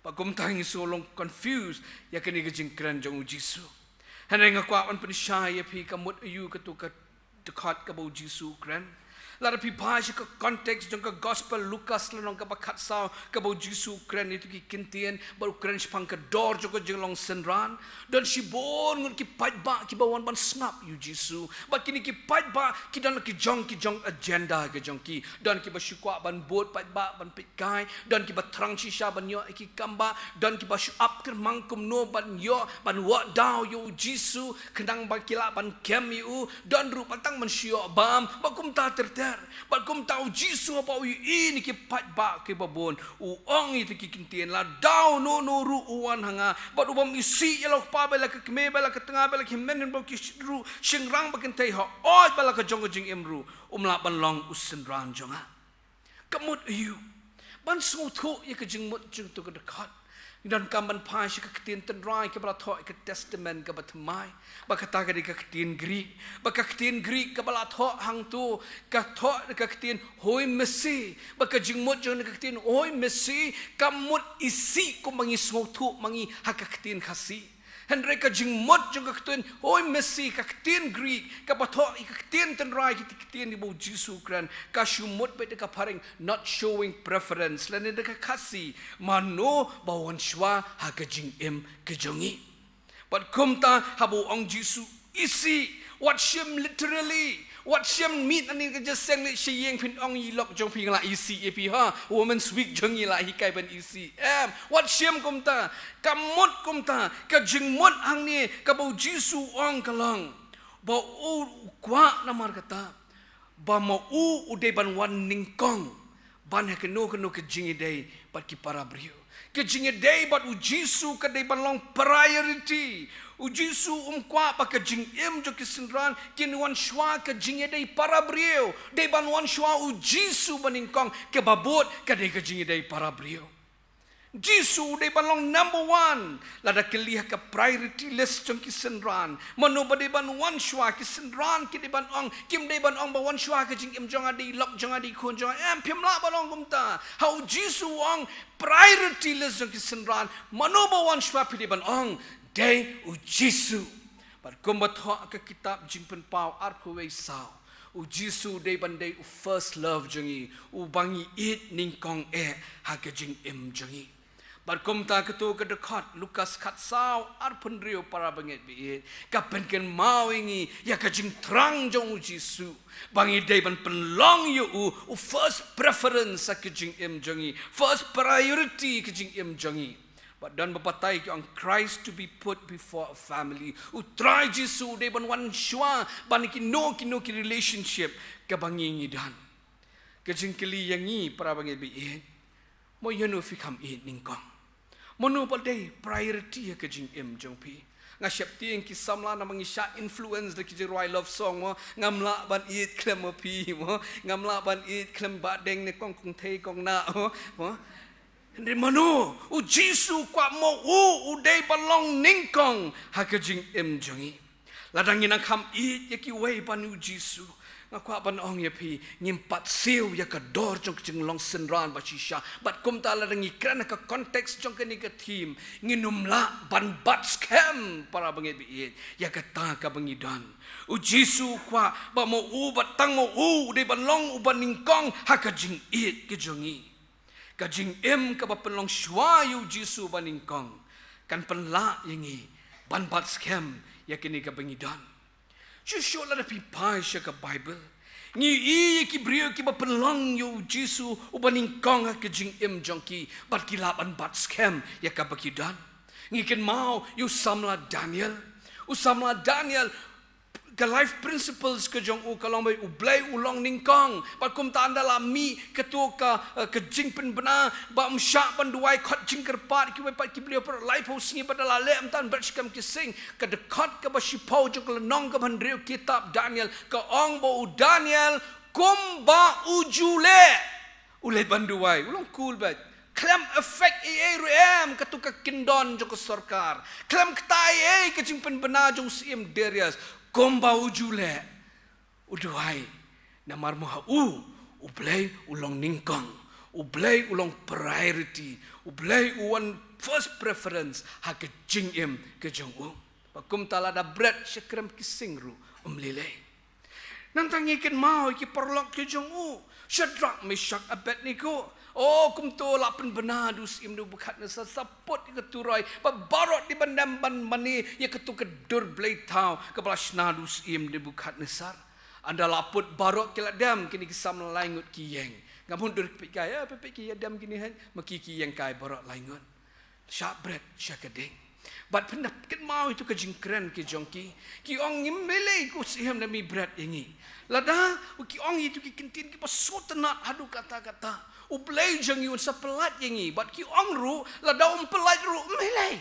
Bad kumta ngi sngew long confused ïa kane ka jingkren jong U Jisu. Hynrei nga kwah ban pynshai ïa phi ka mut aïu katu ka dkhot kaba U Jisu u kren. Lada phi phai sha ka context jong ka gospel Lukas lynnong kaba khatsaw kaba U Jisu u kren ïa kito ki ktien bad u kren shaphang ka dor jong ka jinglong synran, don shibun ngut ki paidbah kiba wan ban sngap ïa U Jisu. Bad kine ki paidbah ki don ki jong ki jong agenda ki jong ki. Don kiba shu kwah ban bud paidbah ban peit kai, don kiba thrang shisha ban ïoh ïa ki kam bah, don kiba shu ap kyrmang kumno ban ïoh, ban wad daw ïa U Jisu, khnang ba ki lah ban kem ïa u, don ruh ba tang ban shu ïoh bam, bad kumta ter ter. Bad kumta U Jisu haba u ïohi ïa kine ki paidbah kiba bun, u ong ïa kito ki ktien, lada uno uno ruh u wan ha nga bad u bym isih ïa la u kpa bad ïa la ka kmie bad ïa la ka tnga bad ïa la ki hynmen hynbew ki sh-, ruh, shynrang bad kynthei, hooid bad la ka jong ka jingim ruh, um lah ban long u synran jong nga. Ka mut aïu? Ban sngewthuh ïa ka jingmut jong katu ka dkhot, ngi donkam ban phai sha ka ktien tynrai kaba la thoh ïa ka Testament kaba thymmai. Bad kata ka dei ka ktien Greek. Bad ka ktien Greek kaba la thoh hangto ka thoh da ka ktien hoi'mesi. Bad ka jingmut jong ka ktien hoi'mesi ka mut isih kumba ngi sngewthuh ma ngi ha ka ktien Khasi. Hynrei ka jingmut jong ka ktien hoi'mesi, ka ktien Greek kaba thoh ïa ka ktien tynrai, kita ki ktien kiba U Jisu u kren, ka shu mut beit da ka phareng not showing preference, lane da ka Khasi, mano ba wan shuwa ha ka jingim ka jong ngi. Bad kumta haba u ong Jisu, "Isih," wat shim literally, wat shim mih na kane ka jingïaseng leit sha ïing phin ong ïa i lok jong phi, "Nga la isih ïa phi ha, Women's Week jong ngi la hikai ban isih." Em, wat shim kumta, ka mut kumta, ka jingmut hangne kaba u Jisu u ong ka long ba u kwah namar kata ba ma u u dei ban wan nyngkong ban ha kano kano ka jingïadei bad ki para briew. Ka jingïadei bad u Jisu ka dei ban long priority. U Jisu um kwah ba ka jingim jong ki synran kin wan shuwa ka jingïadei para briew. Dei ban wan shuwa u Jisu ba nyngkong, kaba bud ka dei ka jingïadei para briew. Jisu u dei ban long number one. Lada kylli ha ka priority list jong ki synran, mano ba dei ban wan shuwa? Ki synran ki dei ban ong, kim dei ban ong ba wan shuwa ka jingim jong nga, dei lok jong nga, dei khun jong nga. Em, phim lah ban ong kumta. Ha u Jisu u ong priority list jong ki synran, mano ba wan shuwa phi dei ban ong, dei u Jisu. Bad kumba thoh ka kitab Jingpynpaw arphew wei saw, u Jisu u dei ban dei u first love jong ngi, u ba ngi ïeit nyngkong eh ha ka jingim jong ngi. Bad kumta kato ka dkhot Lukas khatsaw arphew hynriew, para bangeit ba ïeit, ka pynkynmaw ïa ngi ïa ka jingthrang jong u Jisu ba ngi dei ban pynlong ïa u u first preference ha ka jingim jong ngi, first priority ka jingim jong ngi. Bad don ba batai ki ong Christ to be put before a family. U Trai Jisu u dei ban wan shuwa ban kino kino ki relationship kaba ngi ngi don. Ka jingkylli ïa ngi, para bangeit ba ïeit, mo ïano phi kham ïeit nyngkong? Mano ba dei priority ha ka jingim jong phi? Nga sheptieng ki samla namar ngi shah influence da ki jingrwai love song mo, ngam lah ban ïeit khlem ma phi mo, ngam lah ban ïeit khlem Bah Deng ne Kong Kong Thei Kong Na mo, mo. Hynrei mano? U Jisu u kwah ma u u dei ban long nyngkong ha ka jingim jong ngi. Lada ngi nang kham ïeit ïa kiwei ban u Jisu, nga kwah ban ong ïa phi, ngim pat siew ïa ka dor jong ka jinglong synran ba shisha. Bad kumta lada ngi kren ha ka context jong kane ka theme, ngin ym lah ban bat skhem, para bangeit ba ïeit, ïa kata kaba ngi don. U Jisu u kwah ba ma u bad tang ma u u dei ban long u ba nyngkong ha ka jingïeit ka jong ngi. Ka jingim kaba pynlong shuwa ïa u Jisu ba nyngkong kan pynlah ïa ngi ban bat skhem ïa kane kaba ngi don. Shuh shuh lada phi phai sha ka Baibl, ngi ïohi ïa ki briew kiba pynlong ïa u Jisu u ba nyngkong ha ka jingim jong ki bad ki lah ban bat skhem ïa kaba ki don. Ngi kynmaw ïa u samla Daniel. U samla Daniel, ka life principles ka jong u ka long ba u Blei u long nyngkong. Bad kumta ynda la mih kato ka, eh, ka jingpynbna ba ym shah ban duwai khot jingkyrpad, kiwei pat ki briew paralok laiphew sngi bad da la leh mynta bret shikam ki sing. Ka dkhot kaba shiphew jong ka lynnong kaba hynriew kitab Daniel ka ong ba u Daniel, kumba u ju leh, u leit ban duwai, u long cool bad khlem affect ei ei ruh em kato ka kyndon jong ka sorkar, khlem kta ei ei ka jingpynbna jong u Syiem Darius. Kumba u ju leh, u duwai. Namar ma ha u, u Blei u long nyngkong, u Blei u long priority, u Blei u wan first preference ha ka jingim ka jong u. Bad kumta lada bret sha krem ki sing ruh um lei lei. Nangta ngi kynmaw ïa ki paralok ki jong u, Shadrak, Meshak, Abednego. O, kumto la pynbna da u Syiem Nebukhadnessar, sa put ïa ka turoi, bad baroh dei ban dem ban mane ïa kato ka dur blei thaw kaba la shna da u Syiem Nebukhadnessar. Ynda la put baroh ki la dem, kine ki samla lai ngut ki ïeng. Ngam hun dur phi kai, eh, phi phi ki ïa dem kine hi, ma ki ki ïeng kai baroh lai ngut. Shah bret sha ka ding. Bad phin da kynmaw ïa tu ka jingkren ki jong ki. Ki ong, ngim lei lei ko Syiem da me bret ïa ngi. Lada u ki ong ïa tu ki kyntien kiba sngewtynnat haduh katta katta, u Blei jong ngi un sa pyllait ïa ngi. Bad ki ong ruh, lada um pyllait ruh, ym lei lei.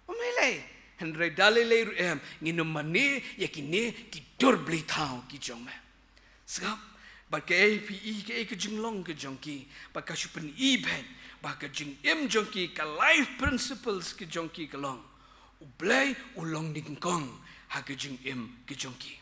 Ym lei lei. Hynrei da lei lei ruh em, ngin ym mane ïa kine ki dur blei thaw ki jong me. Sngap, bad kaei phi i, kaei ka jinglong ka jong ki, bad ka shu pyni beit ba ka jingim jong ki, ka life principles ka jong ki ka long, u Blei u long nyngkong ha ka jingim ka jong ki.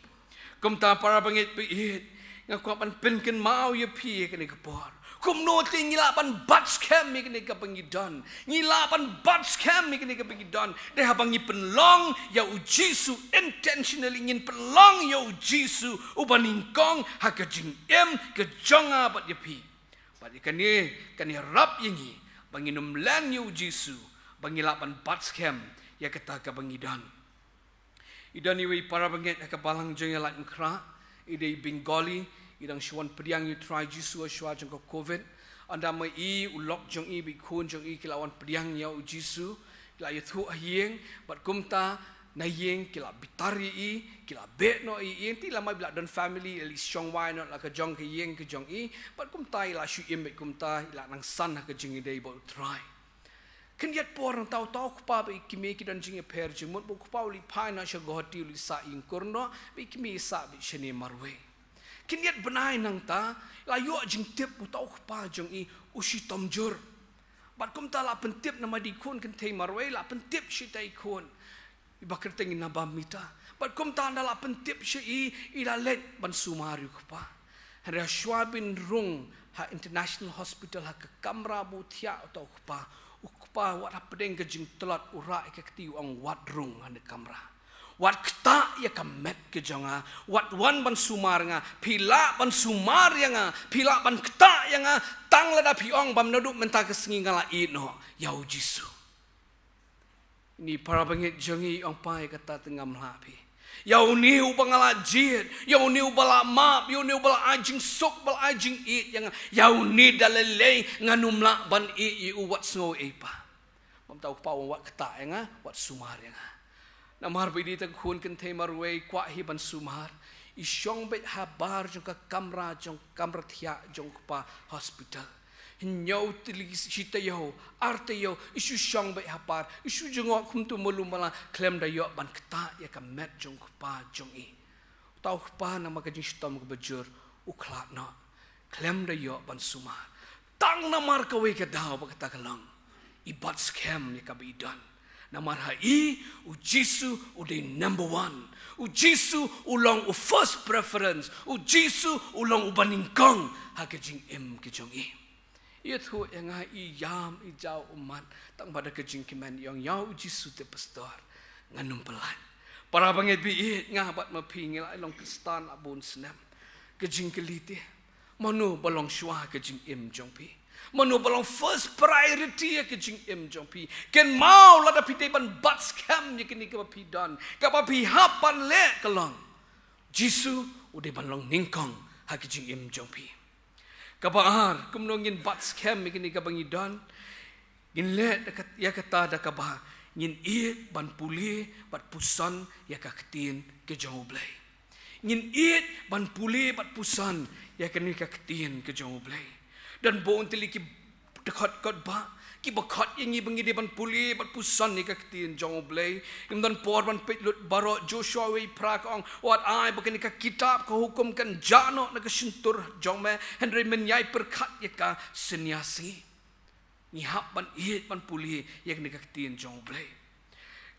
Kumta para bangeit ba ïeit, nga kwah ban pynkynmaw ïa phi ïa kane ka por. Kumno te ngi lah ban bat skhem ïa kane kaba ngi don? Ngi lah ban bat skhem ïa kane kaba ngi don da haba ngi pynlong ïa u Jisu intentionally, ngin pynlong ïa u Jisu uba nyngkong ha ka jingim ka jong nga bad ïa phi. Bad ïa kane kan ïarap ïa ngi ba ngin ym len ïa u Jisu, ba ngi lah ban bat skhem ïa kata kaba ngi don. I don iwei i para bangeit ha ka balang jong i Laitumkhrah, i dei Bengali, i dang shu wan pdiang ïa u Trai Jisu shuwa jong ka covid. Ynda ma i, u lok jong i bad i khun jong i ki la wan pdiang ïa u Jisu, ki la ïathuh ha ïing, bad kumta na ïing ki la bitar ïa i, ki la beh noh ïa i, te lada ma i ba la don family, i la shong wai noh la ka jong ka ïing ka jong i, bad kumta i la shu im bad kumta i la nang san ha ka jingïadei bad u Trai. Khyndiat por nangta uta u kpa bad i kmie ki don jingïapher jingmut, bad u kpa u leit phai noh sha Guwahati, u leit sah ïing kur noh, bad i kmie i sah bad shane marwei. Khyndiat bnai nangta, la ïoh jingtip uta u kpa jong i u shitom jur. Bad kumta la pyntip namar i dei i khun kynthei marwei, la pyntip sha ita i khun. I ba kyrteng i Naba Mita. Bad kumta ynda la pyntip sha i, i la leit ban sumar ïa u kpa. Hynrei shuwa ban rung ha International Hospital ha ka kamra ba u thiah uta u kpa, u kpa wat hapdeng ka jingtlot u rah ïa ka kti u ong, "Wat rung ha kane ka kamra. Wat ktah ïa ka met ka jong nga, wat wan ban sumar nga, phi lah ban sumar ïa nga, phi lah ban ktah ïa nga, tang lada phi ong ba naduh mynta ka sngi nga la ïeh noh ïa u Jisu." Ine i para bangeit jong ngi i ong, "Pa, ïa kata te ngam lah phi. Ïa une uba nga la jied, ïa une uba la map, ïa une uba la ai jingsuk, ba la ai jingïeit ïa nga, ïa une da lei lei ngan ym lah ban ïeh ïa u, wat sngew ei, Pa." Bad uta u kpa u ong, "Wat ktah ïa nga, wat sumar ïa nga." Namar ba i dei tang khun kynthei marwei, kwah hi ban sumar, i shong beit habar jong ka kamra, jong ka kamra thiah jong u kpa hospital. Hynñiew tylli shi taïew, ar taïew, i shu shong beit ha par, i shu jngoh kumto malu mala, khlem da ïoh ban ktah ïa ka met jong u kpa jong i. Uta u kpa namar ka jingshitom kaba jur, u khlad noh. Khlem da ïoh ban sumar. Tang namar kawei ka daw ba kata ka long, i bat skhem ïa kaba i don. Namar ha i, u Jisu u dei number one. U Jisu u long u first preference. U Jisu u long uba nyngkong ha ka jingim ka jong i. Ïathuh ïa nga, i ïam i jaw ummat, tang ba da ka jingkmen i ong, "Ïa u Jisu te, Pastor, ngan ym pyllait." Para bangeit ba ïeit, nga bad ma phi ngi la long Khristan la bun snem. Ka jingkylli te, mano ba long shuwa ha ka jingim jong phi? Mano ba long first priority ha ka jingim jong phi? Kynmaw, lada phi dei ban bat skhem ïa kane kaba phi don, kaba phi hap ban leh ka long, Jisu u dei ban long nyngkong ha ka jingim jong phi. Kaba ar, kumno ngin bat skhem ïa kane kaba ngi don? Ngin leh da kat-, ïa kata da kaba ngin ïeit ban pule bad puson ïa ka ktien ka jong U Blei. Ngin ïeit ban pule bad puson ïa kane ka ktien ka jong U Blei. Don bun tylli ki dkhot khot ba, kiba khot ïa ngi ba ngi dei ban pule bad puson ïa ka ktien jong U Blei. Ngim don por ban peit lut baroh. Joshua wei phra ka ong, "Wat ai ba kane ka kitab ka hukum kan jah noh na ka shyntur jong me, hynrei men ïai pyrkhat ïa ka synñia sngi." Ngi hap ban ïeit ban pule ïa kane ka ktien jong U Blei.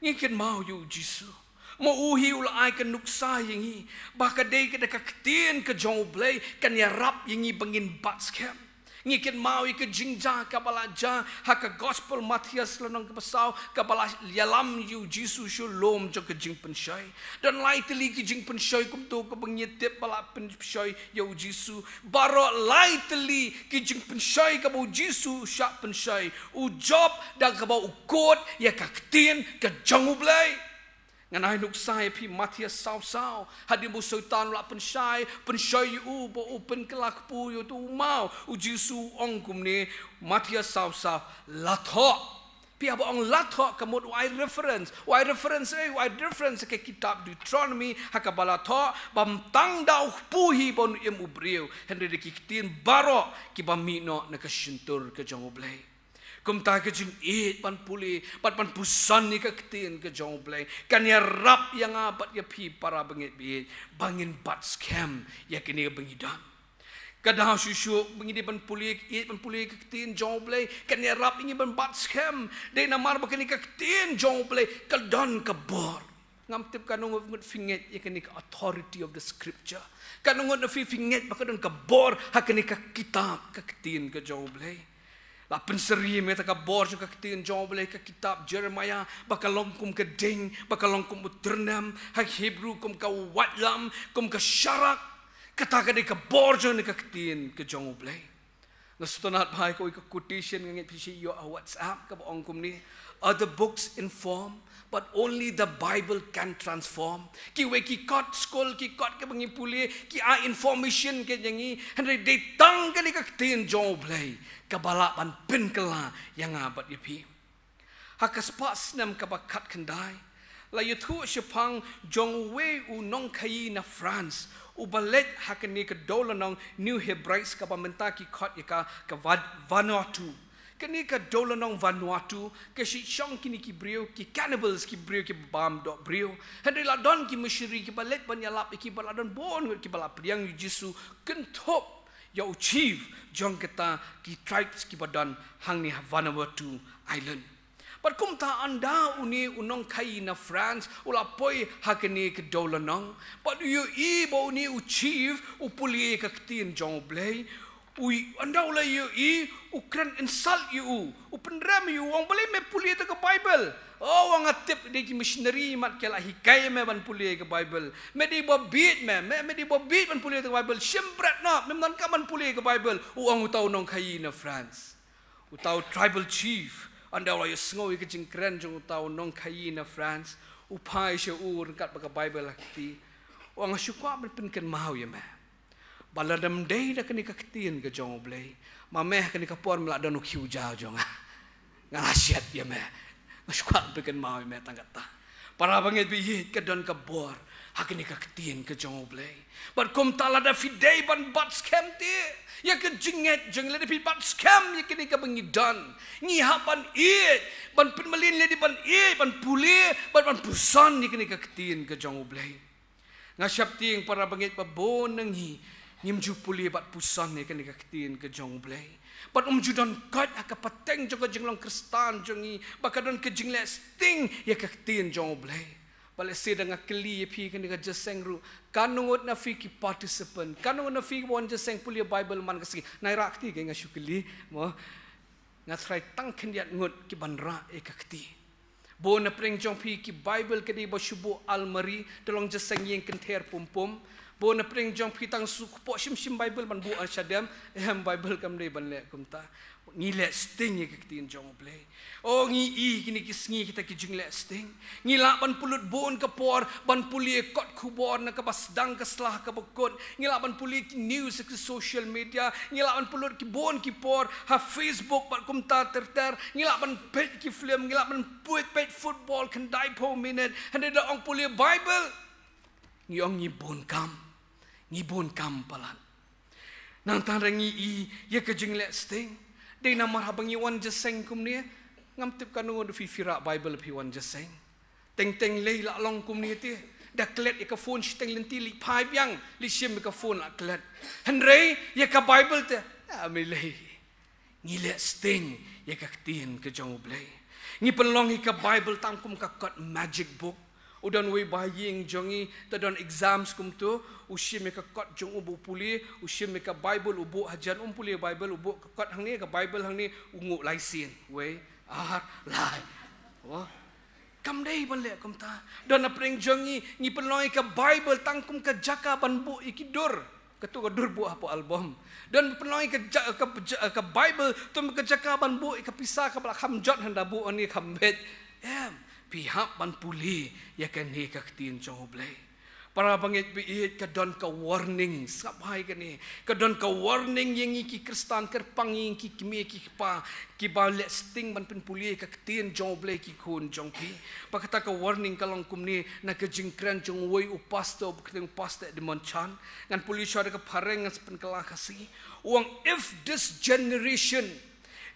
Ngi kynmaw ïa u Jisu. Ma u hi u la ai ka nuksa ïa ngi ba ka dei ka da ka ktien ka jong U Blei kan ïarap ïa ngi ba ngin bat skhem. Ngi kynmaw ïa ka jingjia kaba la jia ha ka Gospel Mathaios lynnong kaba saw, kaba la ïalam ïa u Jisu sha u lum jong ka jingpynshoi. Don lai tylli ki jingpynshoi kumto kaba ngi tip ba la pynshoi ïa u Jisu. Baroh lai tylli ki jingpynshoi kaba u Jisu u shah pynshoi, u jop da kaba u kut ïa ka ktien ka jong U Blei. Ngan ai nuksa ïa phi, Mathaios saw saw, hadien ba u Soitan u la pynshai, pynshoi ïa u ba u pynkylla kpu ïa uto u maw, u Jisu u ong kumne, Mathaios saw saw, "La thoh." Phi haba ong "la thoh" ka mut u ai reference. U ai reference, eh, u ai reference ka kitab Deuteronomy, ha kaba la thoh ba ym tang da u kpu hi ba un im u briew, hynrei da ki ktien baroh kiba mih noh na ka shyntur ka jong U Blei. Kumta ka jingïeit ban pule bad ban puson ïa ka ktien ka jong U Blei kan ïarap ïa nga bad ïa phi, para bangeit ba ïeit, ba ngin bat skhem ïa kine ba ngi don. Ka daw shuh shuh ba ngi dei ban pule, ïeit ban pule ka ktien jong U Blei kan ïarap ïa ngi ban bat skhem. Dei namar ba kane ka ktien jong U Blei ka don ka bor. Ngam tip katno ngut phi ngeit ïa kane ka authority of the scripture. Katno ngut phi phi ngeit ba ka don ka bor ha kane ka kitab, ka ktien ka jong U Blei. La pynsyriem ïa kata ka bor jong ka ktien jong U Blei, ka kitab Jeremiah, ba ka long kum ka ding, ba ka long kum u tyrnem, ha Hebru kum ka waitlam, kum ka sharak. Kata ka dei ka bor jong kane ka ktien ka jong U Blei. Nga sngewtynnat bha ïa kawei ka quotation nga ngeit phi shu ïoh ha WhatsApp kaba ong kumne: "Other books inform, but only the Bible can transform." Kiwei ki kot skul, ki kot kaba ngi pule, ki ai information kane ïa ngi, hynrei dei tang kane ka ktien jong U Blei kaba lah ban pynkylla ïa nga bad ïa phi. Ha ka spah snem kaba khatkhyndai, la ïathuh shaphang jong uwei u nongkhaïi na France uba leit ha kane ka dewlynnong New Hebrides, kaba mynta ki khot ïa ka ka Vat-, Vanuatu. Kane ka dewlynnong Vanuatu ka shong kine ki briew, ki cannibals, ki briew kiba bam doh briew. Hynrei la don ki missionary kiba leit ban ïalap ïa ki, ba la don bun ngut kiba la pdiang ïa U Jisu, kynthup ïa u chief jong kita ki tribes kiba don hangne ha Vanuatu Island. Bad kumta ynda une u nongkhaïi na France u la poi ha kane ka dewlynnong, bad u ïohi ba une u chief u pule ïa ka ktien jong U Blei, u, ynda u la ïohi, u kren insult ïa u, u pynrem ïa u, u ong: "Balei me pule ïa ka Bible?" "Oh," u ong, "nga tip dei ki missionary mat ki la hikai me ban pule ïa ka Bible. Me dei ba bieit me, me, me dei ba bieit ban pule ïa ka Bible. Shim bret noh, mem donkam ban pule ïa ka Bible," u ong uta u nongkhaïi na France. Uta u tribal chief, ynda u la ïohsngew ïa ka jingkren jong uta u nongkhaïi na France, u phai sha u ryngkat bad ka Bible ha kti. U ong: "Nga shu kwah ban pynkynmaw ïa me ba lada ym dei da kane ka ktien ka jong U Blei, ma me ha kane ka por me la don u khiew jaw jong nga. Nga la shet ïa me. Nga shu kwah ban pynkynmaw ïa me tang katta." Para bangeit ba ïeit, ka don ka bor ha kane ka ktien ka jong U Blei. Bad kumta lada phi dei ban bat skhem te ïa ka jingngeit jong ngi, lada phi bat skhem ïa kane kaba ngi don, ngi hap ban ïeit, ban pynmlien lade ban ïeit, ban pule, bad ban puson ïa kane ka ktien ka jong U Blei. Nga sheptieng para bangeit ba bun na ngi ngim ju pule bad puson ïa kane ka ktien ka jong U Blei. Bad ym ju don koit ha ka pateng jong ka jinglong Khristan jong ngi ba ka don ka jingleh sting ïa ka ktien jong U Blei. Ba lehse da nga kylli ïa phi kane ka jingïaseng ruh, katno ngut na phi ki participant, katno ngut na phi kiba wan jingïaseng pule Bible man ka sngi? Nai rah kti, ka nga shu kylli, mo. Nga tharai tang khyndiat ngut ki ban rah ïa ka kti. Bun na pdeng jong phi ki Bible ka dei ba shu buh almari, da long jingïaseng ïing kynther pum pum. Bun na pdeng jong phi tang shu kpoh shim shim Bible ban buh ar shadem, em, Bible kam dei ban leh kumta. Ngi leh sting ïa ka ktien jong U Blei. O, ngi i kine ki sngi kita ki jingleh sting. Ngi lah ban pynlut bun ka por ban pule kot khubor na kaba sdang ka sla kaba kut. Ngi lah ban pule ki news ha ki social media. Ngi lah ban pynlut ki bun ki por ha Facebook bad kumta ter ter. Ngi lah ban peit ki film, ngi lah ban peit, peit football khyndai phew minit. Hynrei da ong pule Bible, ngi ong ngi bun kam. Ngi bun kam palat. Nangta da ngi i ïa ka jingleh sting. Dei namar haba ngi wan jingïaseng kumne, ngam tip katno ngut phi phi rah Bible phi wan jingïaseng. Teng teng lei la long kumne te. Da klet ïa ka phone shiteng lynti, leit phai biang, leit shim ïa ka phone la klet. Hynrei ïa ka Bible te, ah, me lei. Ngi leh sting ïa ka ktien ka jong U Blei. Ngi pynlong ïa ka Bible tang kum ka kot magic book. U don uwei ba ha ïing jong ngi, te don exams kumto, u shim ïa ka kot jong u ba u pule, u shim ïa ka Bible u buh hajan, um pule Bible, u buh ka kot hangne, ka Bible hangne, u nguh lai sien. Wei, ar, lai. Wah. Kam dei ban leh kumta. Don na pdeng jong ngi, ngi pynlong ïa ka Bible tang kum ka jaka ban buh ïa ki dur. Kato ka dur buh hapoh album. Don pynlong ïa ka ja-, ka ja-, ka Bible, tum ka jaka ban buh ïa ka pisa kaba la kham jot hynda buh ïa kane kham beit. Em, phi hap ban pule ïa kane ka ktien jong U Blei. Para bangeit ba ïeit, ka don ka warning, sngap bha ïa kane. Ka don ka warning ïa ngi ki Khristan, kyrpang ïa ngi ki kmie ki kpa, kiba leh sting ban pynpule ïa ka ktien jong U Blei ki khun jong phi. Ba kata ka warning ka long kumne na ka jingkren jong uwei u pastor, ba kyrteng Pastor Edmund Chan. Ngan pule shuwa da ka phareng, ngan sa pynkylla Khasi. U ong, "If this generation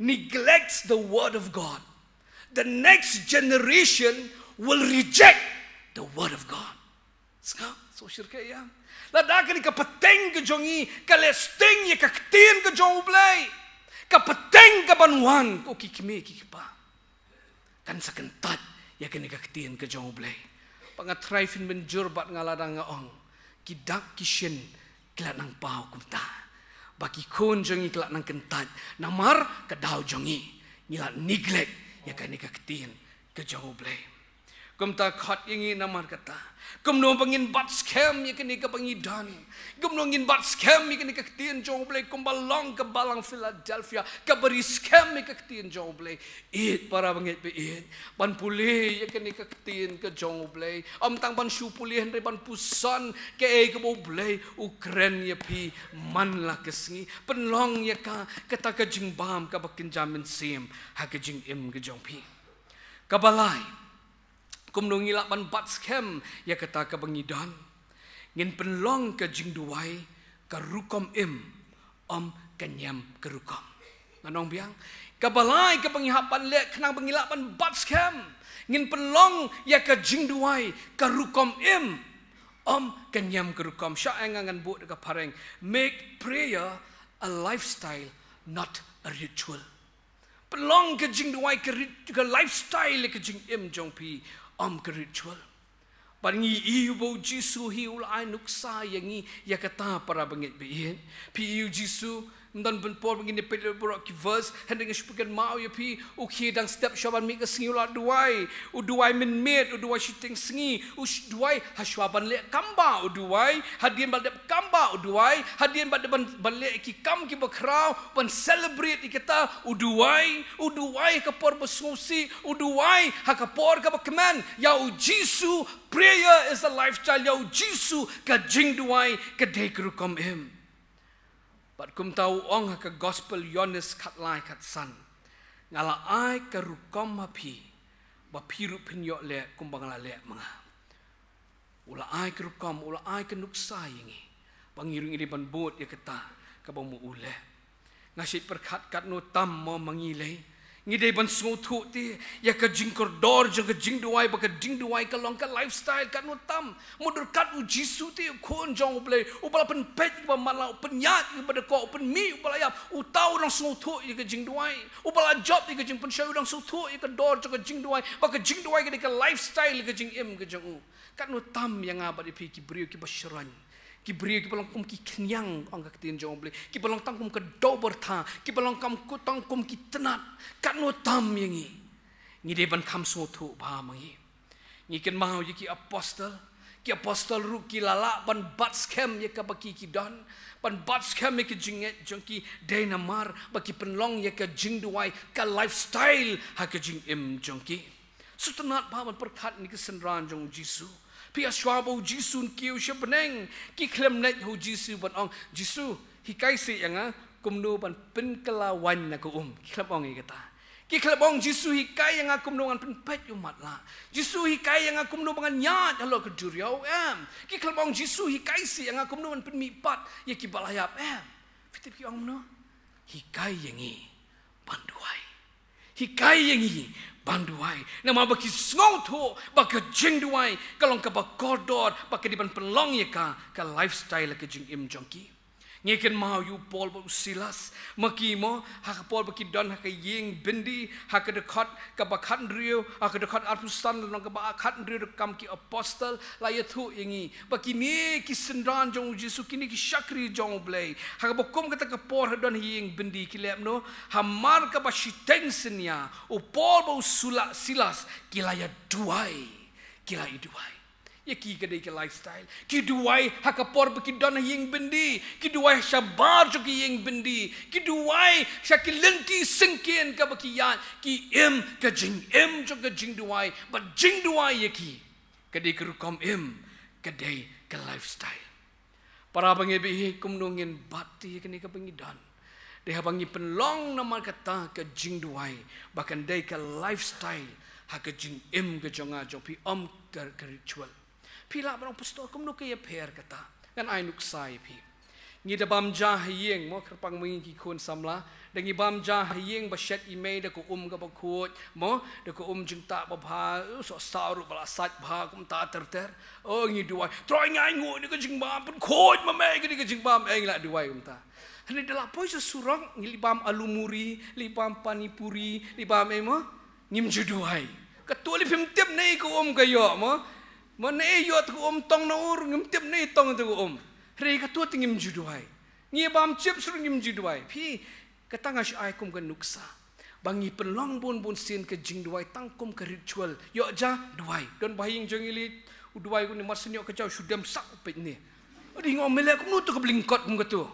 neglects the word of God, the next generation will reject the word of God." Sngap, sngewsih ïa. Lada kane ka pateng ka jong ngi ka leh sting ïa ka ktien ka jong U Blei, ka pateng kaban wan, ko ki kmie ki kpa, kan sa kyntait ïa kane ka ktien ka jong U Blei. Ba nga tharai phin mynjur bad nga lada nga ong, ki dak ki shin ki la nang paw kumta. Ba ki khun jong ngi ki la nang kyntait namar ka daw jong ngi, ngi la neglect ïa kane ka ktien ka jong U Blei. Kumta khot ïa ngi namar kata. Kumno ba ngin bat skhem ïa kane kaba ngi don. Kumno ngin bat skhem ïa kane ka ktien jong U Blei kumba long ka balang Philadelphia, kaba ri skhem ïa ka ktien jong U Blei. Ïeit para bangeit ba ïeit. Ban pule ïa kane ka ktien ka jong U Blei. Ym tang ban shu pule hynrei ban puson kaei kaba U Blei u kren ïa phi man la ka sngi. Pynlong ïa ka, kata ka jingbam kaba kynja mynsiem ha ka jingim ka jong phi. Kaba lai. Kumno ngi lah ban bat skhem ïa kata kaba ngi don. Ngin pynlong ka jingduwai ka rukom im, ym ka niam ka rukom. Ngan ong biang. Kaba lai kaba ngi hap ban leh khnang ba ngi lah ban bat skhem. Ngin pynlong ïa ka jingduwai ka rukom im, ym ka niam ka rukom. Sha ïa nga ngan buh da ka phareng. Make prayer a lifestyle, not a ritual. Pynlong ka jingduwai ka rit-, ka lifestyle ka jingim jong phi, ym ka ritual. Bad ngi ïohi ba U Jisu hi u la ai nuksa ïa ngi ïa kata para bangeit ba ïeit. Phi ïohi U Jisu, ym don ban por ba ngin ïa peit leh baroh ki verse, hynrei nga shu pynkynmaw ïa phi, u khie dang step shuwa ban mih ka sngi u la duwai, u duwai mynmiet, u duwai shiteng sngi, u sh-, duwai ha shuwa ban leh kam ba, u duwai hadien ba dep kam ba, u duwai hadien ba dep ban, ban leh ki kam kiba khraw, ban celebrate ïa kata, u duwai, u duwai ha ka por ba sngewsih, u duwai ha ka por kaba kmen. Ïa U Jisu, prayer is a lifestyle. Ïa U Jisu ka jingduwai ka dei ka rukom im. Bad kumta u ong ha ka Gospel Ïoannis khatlai khatsan. Nga la ai ka rukom ha phi, ba phi ruh phin ïoh leh kumba nga la leh ma nga. U la ai ka rukom, u la ai ka nuksa ïa ngi. Ba ngi ruh ngi dei ban bud ïa kata kaba ma u leh. Nga shait pyrkhat katno tam mo ma ngi lei. Ngi dei ban sngewthuh te ïa ka jingkordor jong ka jingduwai, ba ka jingduwai ka long ka lifestyle katno tam. Mut ryngkat U Jisu te u khun jong U Blei, uba la pynpeit ïa kiba matlah, u pynïaid ïa kiba dkoh, u pynmih ïa uba la ïap, uta u dang sngewthuh ïa ka jingduwai. Uba la jop ïa ka jingpynshoi u dang sngewthuh ïa ka dor jong ka jingduwai, ba ka jingduwai ka dei ka lifestyle ka jingim ka jong u. Katno tam ïa nga bad ïa phi ki briew kiba shyrkhei. Ki briew kiba long kum ki khñiang ong ka ktien jong U Blei. Kiba long tang kum ka doh byrtha, kiba long kam ku tang kum ki tnat. Katno tam ïa ngi. Ngi dei ban kham sngewthuh bha ma ngi. Ngi kynmaw ïa ki apostol. Ki apostol ruh ki la lah ban bat skhem ïa kaba ki ki don. Ban bat skhem ïa ki jingngeit jong ki dei namar ba ki pynlong ïa ka jingduwai ka lifestyle ha ka jingim jong ki. Sngewtynnat bha ban pyrkhat ïa ki synran jong U Jisu. Phi ïa shuwa ba U Jisu un kiew sha bneng. Ki khlem leit ha U Jisu ban ong, Jisu, hikai seh ïa nga kumno ban pynkylla waiñ na ka um. Ki khlem ong ïa kata. Ki khlem ong, Jisu, hikai ïa nga kumno ngan pynpeit ïa u matlah. Jisu, hikai ïa nga kumno ba ngan ïaid halor ka duriaw, em. Ki khlem ong, Jisu, hikai seh ïa nga kumno ban pynmihpat ïa kiba la ïap, em. Phi tip ki ong kumno? Hikai ïa ngi ban duwai. Hikai ïa ngi ban duwai. Namar ba ki sngewthuh ba ka jingduwai ka long kaba kordor, ba ka dei ban pynlong ïa ka, ka lifestyle ka jingim jong ki. Ngi kynmaw ïa u Paul bad u Silas, ma ki mo, ha ka por ba ki don ha ka ïing byndi, ha ka dkhot kaba khathynriew, ha ka dkhot arphew san lynnong kaba khathynriew, da kam ki apostol, la ïathuh ïa ngi ba kine ki synran jong U Jisu, kine ki shakri jong U Blei, ha kaba kum kata ka por ha don ha ïing byndi ki leh kumno, hamar kaba shiteng synñia, u Paul bad u Sula-, Silas ki la ïa duwai, ki la ïa duwai. Ïa ki ka dei ka lifestyle. Ki duwai ha ka por ba ki don ha ïing byndi. Ki duwai shabar jong ki ïing byndi. Ki duwai sha ki lynti syngkien kaba ki ïaid. Ki im ka jingim jong ka jingduwai. Bad jingduwai ïa ki ka dei ka rukom im, ka dei ka lifestyle. Para bangeit ba ïeit, kumno ngin bat ïa kane kaba ngi don? Dei haba ngi pynlong namar kata ka jingduwai ba kan dei ka lifestyle ha ka jingim ka jong nga jong phi, ym ka, ka ritual. Phi lah ban ong, Pastor, kumno ka ïapher kata? Ngan ai nuksa ïa phi. Ngi da bam ja ha ïing mo, kyrpang ma ngi ki khun samla. Da ngi bam ja ha ïing ba shet i mei da ka um kaba khuid mo, da ka um jingtah babha, uh, soh saw ruh ba la sait bha kumta ter ter. Oh, ngi duwai, Trai, nga ainguh ïa ka jingbam, pynkhuid ma me ïa ka jingbam, eh, ngi la duwai kumta. Hynrei da la poi sha surok, ngi leit bam alu muri, leit bam pani puri, leit bam, eh, mo, ngim ju duwai. Kato lei phim tip ne ka um ka ïoh mo. Mo ne ïoh te ka um tong na ur, ngim tip ne tong te ka um. Hynrei kato te ngim ju duwai. Ngi bam chips ruh ngim ju duwai. Phi, kata nga shu ai kum ka nuksa. Ba ngi pynlong bun bun sien ka jingduwai tang kum ka ritual. Ïoh ja, duwai. Don ba ha ïing jong ngi lei, u duwai kumne, mar shu ïoh ka jaw shu dem sak u peit ne. Adi, nga ong, me leh kumno to ka blyngkot kum kato.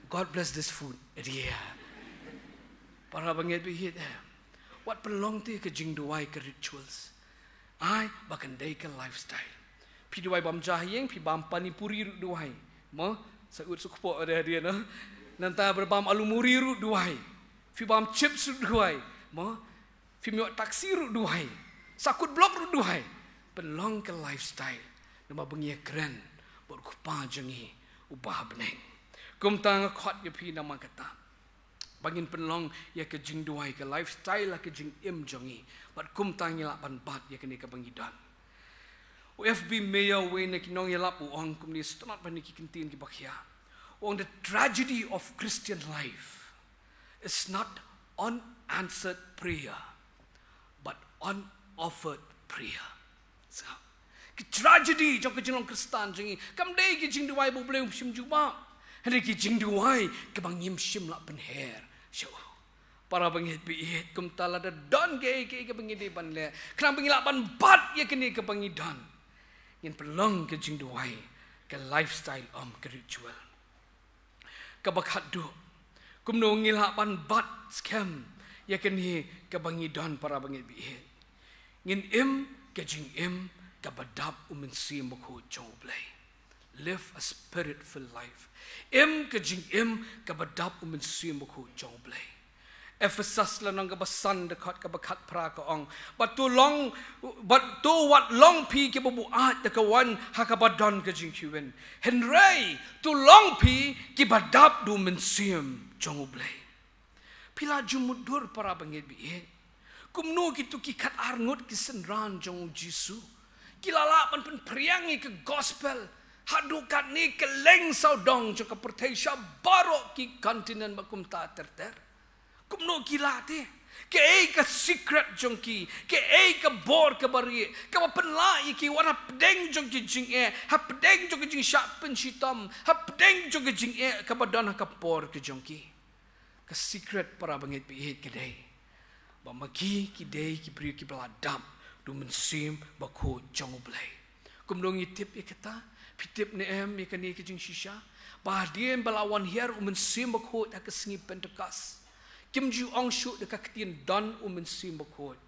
God bless this food. Adi, ïa. Para bangeit baieit, eh. Wat pynlong te ka jingduwai ka rituals. Ai, ba kan dei ka lifestyle. Phi duwai bam ja ha ïing, phi bam pani puri ruh duwai. Mo, sa ut sa kpoh ade ade na. Nangta ba bam alu muri ruh duwai. Phi bam chips ruh duwai. Mo, phi ïoh taxi ruh duwai. Sa kut block ruh duwai. Pynlong ka lifestyle. Namar ba ngi ïakren bad u Kpa jong ngi uba ha bneng. Kumta nga khot ïa phi namar kata. Ba ngin pynlong ïa ka jingduwai ka lifestyle ha ka jingim jong ngi. Bad kumta ngi lah ban bat ïa kane kaba ngi don. U F B Meyer, uwei na ki nongïalap, u ong kumne, sngewtynnat bad kine ki kyntien kiba khia. U ong, the tragedy of Christian life is not unanswered prayer, but unoffered prayer. So, ki tragedy jong ka jinglong Khristan jong ngi kam dei ki jingduwai ba U Blei um shym jubab. Hynrei ki jingduwai kaba ngim shym lah pynher sha u. Para bangeit baieit, kumta lada don kaei kaei kaba ngi dei ban leh, khnang ba ngi lah ban bat ïa kane kaba ngi don, ngin pynlong ka jingduwai ka lifestyle, ym ka ritual. Kaba khatduh, kumno ngi lah ban bat skhem ïa kane kaba ngi don, para bangeit baieit? Ngin im ka jingim kaba dap U Mynsiem Bakhuid jong U Blei. Live a spirit-filled life. Im ka jingim kaba dap U Mynsiem Bakhuid jong U Blei. Ephesus lynnong kaba san, dkhot kaba khatphra ka ong, bad to long, bad to wat long phi kiba buaid da ka waiñ ha kaba don ka jingkhih win. Hynrei to long phi kiba dap da U Mynsiem jong U Blei. Phi la ju mutdur, para bangeit baieit, kumno kito ki khatar ngut ki synran jong U Jisu ki la lah ban pynphriang ïa ka gospel haduh katne kylleng sawdong jong ka pyrthei, sha baroh ki continent bad kumta ter ter. Kumno ki lah te? Kaei ka secret jong ki? Kaei ka bor kaba rieh kaba pynlah ïa ki wat hapdeng jong ki jingeh, hapdeng jong ki jingshah pynshitom, hapdeng jong ki jingeh kaba don ha ka por ka jong ki? Ka secret, para bangeit baieit, ka dei ba ma ki ki dei ki briew kiba la dap da U Mynsiem Bakhuid jong U Blei. Kumno ngi tip ïa kata? Phi tip ne em ïa kane ka jingshisha? Ba hadien ba la wan hiar U Mynsiem Bakhuid ha ka sngi Pentekost, kim ju ong shuh da ka ktien don U Mynsiem Bakhuid.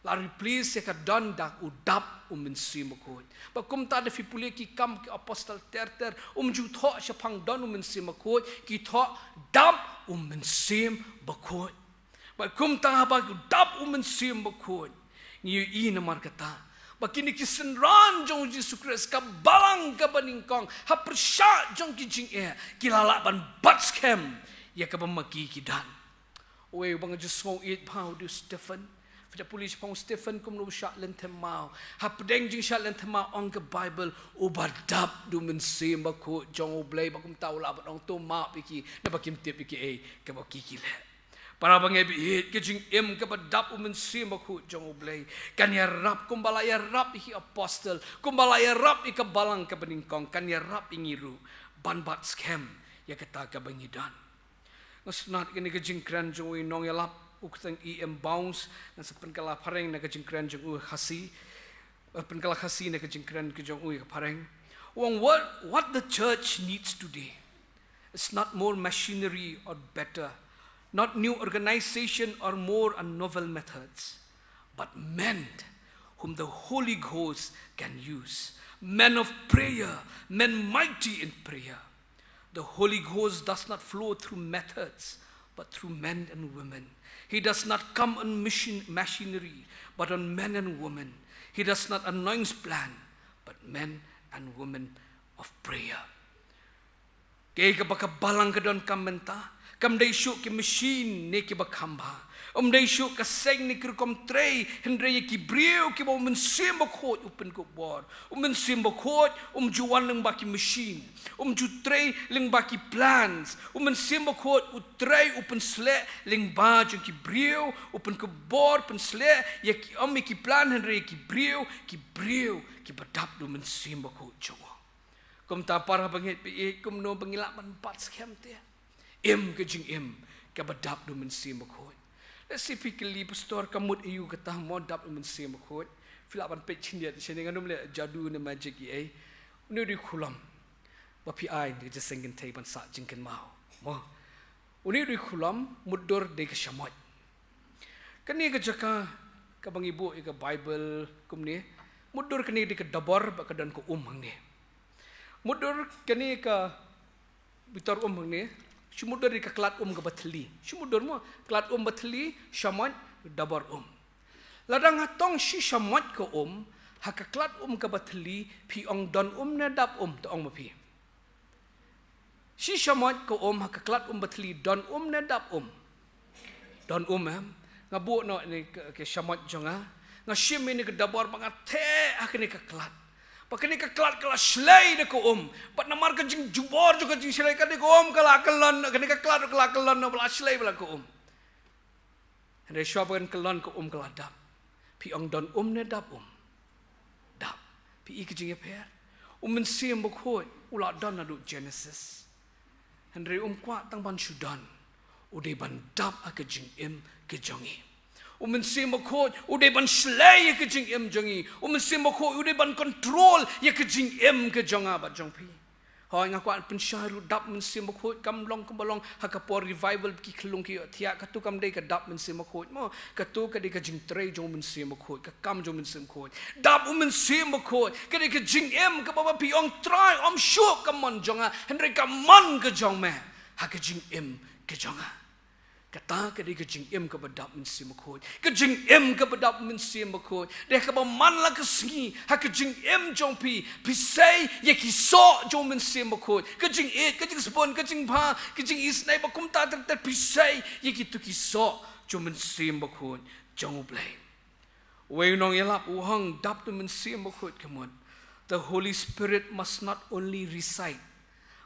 La replace ïa ka don da u dap U Mynsiem Bakhuid. Bad kumta da phi pule ki Kam ki Apostol ter ter, um ju thoh shaphang don U Mynsiem Bakhuid, ki thoh dap U Mynsiem Bakhuid. Bad kumta haba u dap U Mynsiem Bakhuid, ngi ïohi namar kata ba kine ki synran jong U Jisu Khrist, ka balang kaba nyngkong, ha pyrshah jong ki jingeh, ki la lah ban bat skhem ïa kaba ma ki ki don. Uwei uba nga ju sngew ïeit bha u dei u Stephen. Phi da pule shaphang u Stephen kumno u shah lynthem maw. Hapdeng jingshah lynthem maw, ong ka Baibl, uba dap da U Mynsiem Bakhuid jong U Blei, bad kumta u lah ban ong to map ïa ki, naba kim tip ïa kiei kaba ki ki leh. Para bangeit baieit, ka jingim kaba dap U Mynsiem Bakhuid jong U Blei kan ïarap, kumba la ïarap ïa ki apostol, kumba la ïarap ïa ka balang kaba nyngkong, kan ïarap ïa ngi ruh ban bat skhem ïa kata kaba ngi don. Nga sngewtynnat kane ka jingkren jong u nongïalap, u kyrteng E M Bounds, ngan sa pynkylla phareng na ka jingkren jong u Khasi, eh, pynkylla Khasi na ka jingkren ka jong u ïa ka phareng. U ong, what, what the church needs today is not more machinery or better, not new organization or more and novel methods, but men whom the Holy Ghost can use, men of prayer, men mighty in prayer. The Holy Ghost does not flow through methods, but through men and women. He does not come on mission, machinery, but on men and women. He does not anoint plan, but men and women of prayer. Kaei kaba ka balang ka donkam mynta, kam dei shuh ki machine ne kiba kham bha. Um dei shuh ka seng ne ki rukom trei, hynrei ïa ki briew kiba U Mynsiem Bakhuid u pynkup bor. U Mynsiem Bakhuid um ju wan lyngba ki machine. Um ju trei lyngba ki plans. U Mynsiem Bakhuid u trei, u pynsleh lyngba jong ki briew, u pynkup bor, pynsleh ïa ki, ym ïa ki plan hynrei ïa ki briew, ki briew kiba dap da U Mynsiem Bakhuid jong u. Kumta para bangeit baieit, kumno ba ngi lah ban bat skhem te? Im ka jingim kaba dap da U Mynsiem Bakhuid. Lehse phi kylli, Pastor, ka mut aïu kata mo dap u Mynsiem Bakhuid? Phi lah ban peit khyndiat shane, ngan ym leh jadu ne magic ei ei. Une u dei u khulom ba phi ai ïa ka jingïaseng kynthei ban sah jingkynmaw mo. Une u dei u khulom, mutdur dei ka shamoit. Kane ka jaka kaba ngi buh ïa ka Baibl kumne, mutdur kane dei ka dabor bad ka don ka um hangne. Mutdur kane ka bitor um hangne, shi mutdur dei ka klat um kaba thylli. Shi mutdur mo, klat um ba thylli, shamoit, dabor um. Lada nga tong shi shamoit ka um ha ka klat um kaba thylli, phi ong don um ne dap um, to ong ma phi. Shi shamoit ka um ha ka klat um ba thylli, don um ne dap um? Don um, em? Nga buh noh ïa kane ka, ka shamoit jong nga. Nga shim ïa kane ka dabor bad nga theh ha kane ka klat. Bad kane ka klat ka la shlei da ka um. Bad namar ka jingjubor jong ka jingshlei, kane ka um ka la kyllon, kane ka klat ka la kyllon, bad la shlei bad la ka um. Hynrei shuwa ba kan kyllon ka um ka la dap. Phi ong don um ne dap um? Dap. Phi i ka jingïapher? U Mynsiem Bakhuid u la don naduh Genesis. Hynrei um kwah tang ban shu don. U dei ban dap ha ka jingim ka jong ngi. U Mynsiem Bakhuid u dei ban shlei ha ka jingim jong ngi. U Mynsiem Bakhuid u dei ban control ïa ka jingim ka jong nga bad jong phi. Hooid, nga kwah pynshai ruh, dap Mynsiem Bakhuid kam long kumba long ha ka por revival, ki khyllung ki ïohthiah. Kato kam dei ka dap Mynsiem Bakhuid mo. Kato ka dei ka jingtrei jong u Mynsiem Bakhuid, ka kam jong u Mynsiem Bakhuid. Dap u Mynsiem Bakhuid ka dei ka jingim kaba, ba phi ong, Trai, ym shuh ka mon jong nga, hynrei ka mon ka jong me ha ka jingim ka jong nga. Kata ka dei ka jingim kaba dap Mynsiem Bakhuid. Ka jingim kaba dap Mynsiem Bakhuid dei kaba man la ka sngi ha ka jingim jong phi, phi sei ïa ki soh jong Mynsiem Bakhuid. Ka jingïeit, ka jingsbun, ka jingbha, ka jingisynei bad kumta ter ter, phi sei ïa kito ki soh jong Mynsiem Bakhuid jong U Blei. Uwei u nongïalap u ong, dap u Mynsiem Bakhuid ka mut, the Holy Spirit must not only reside,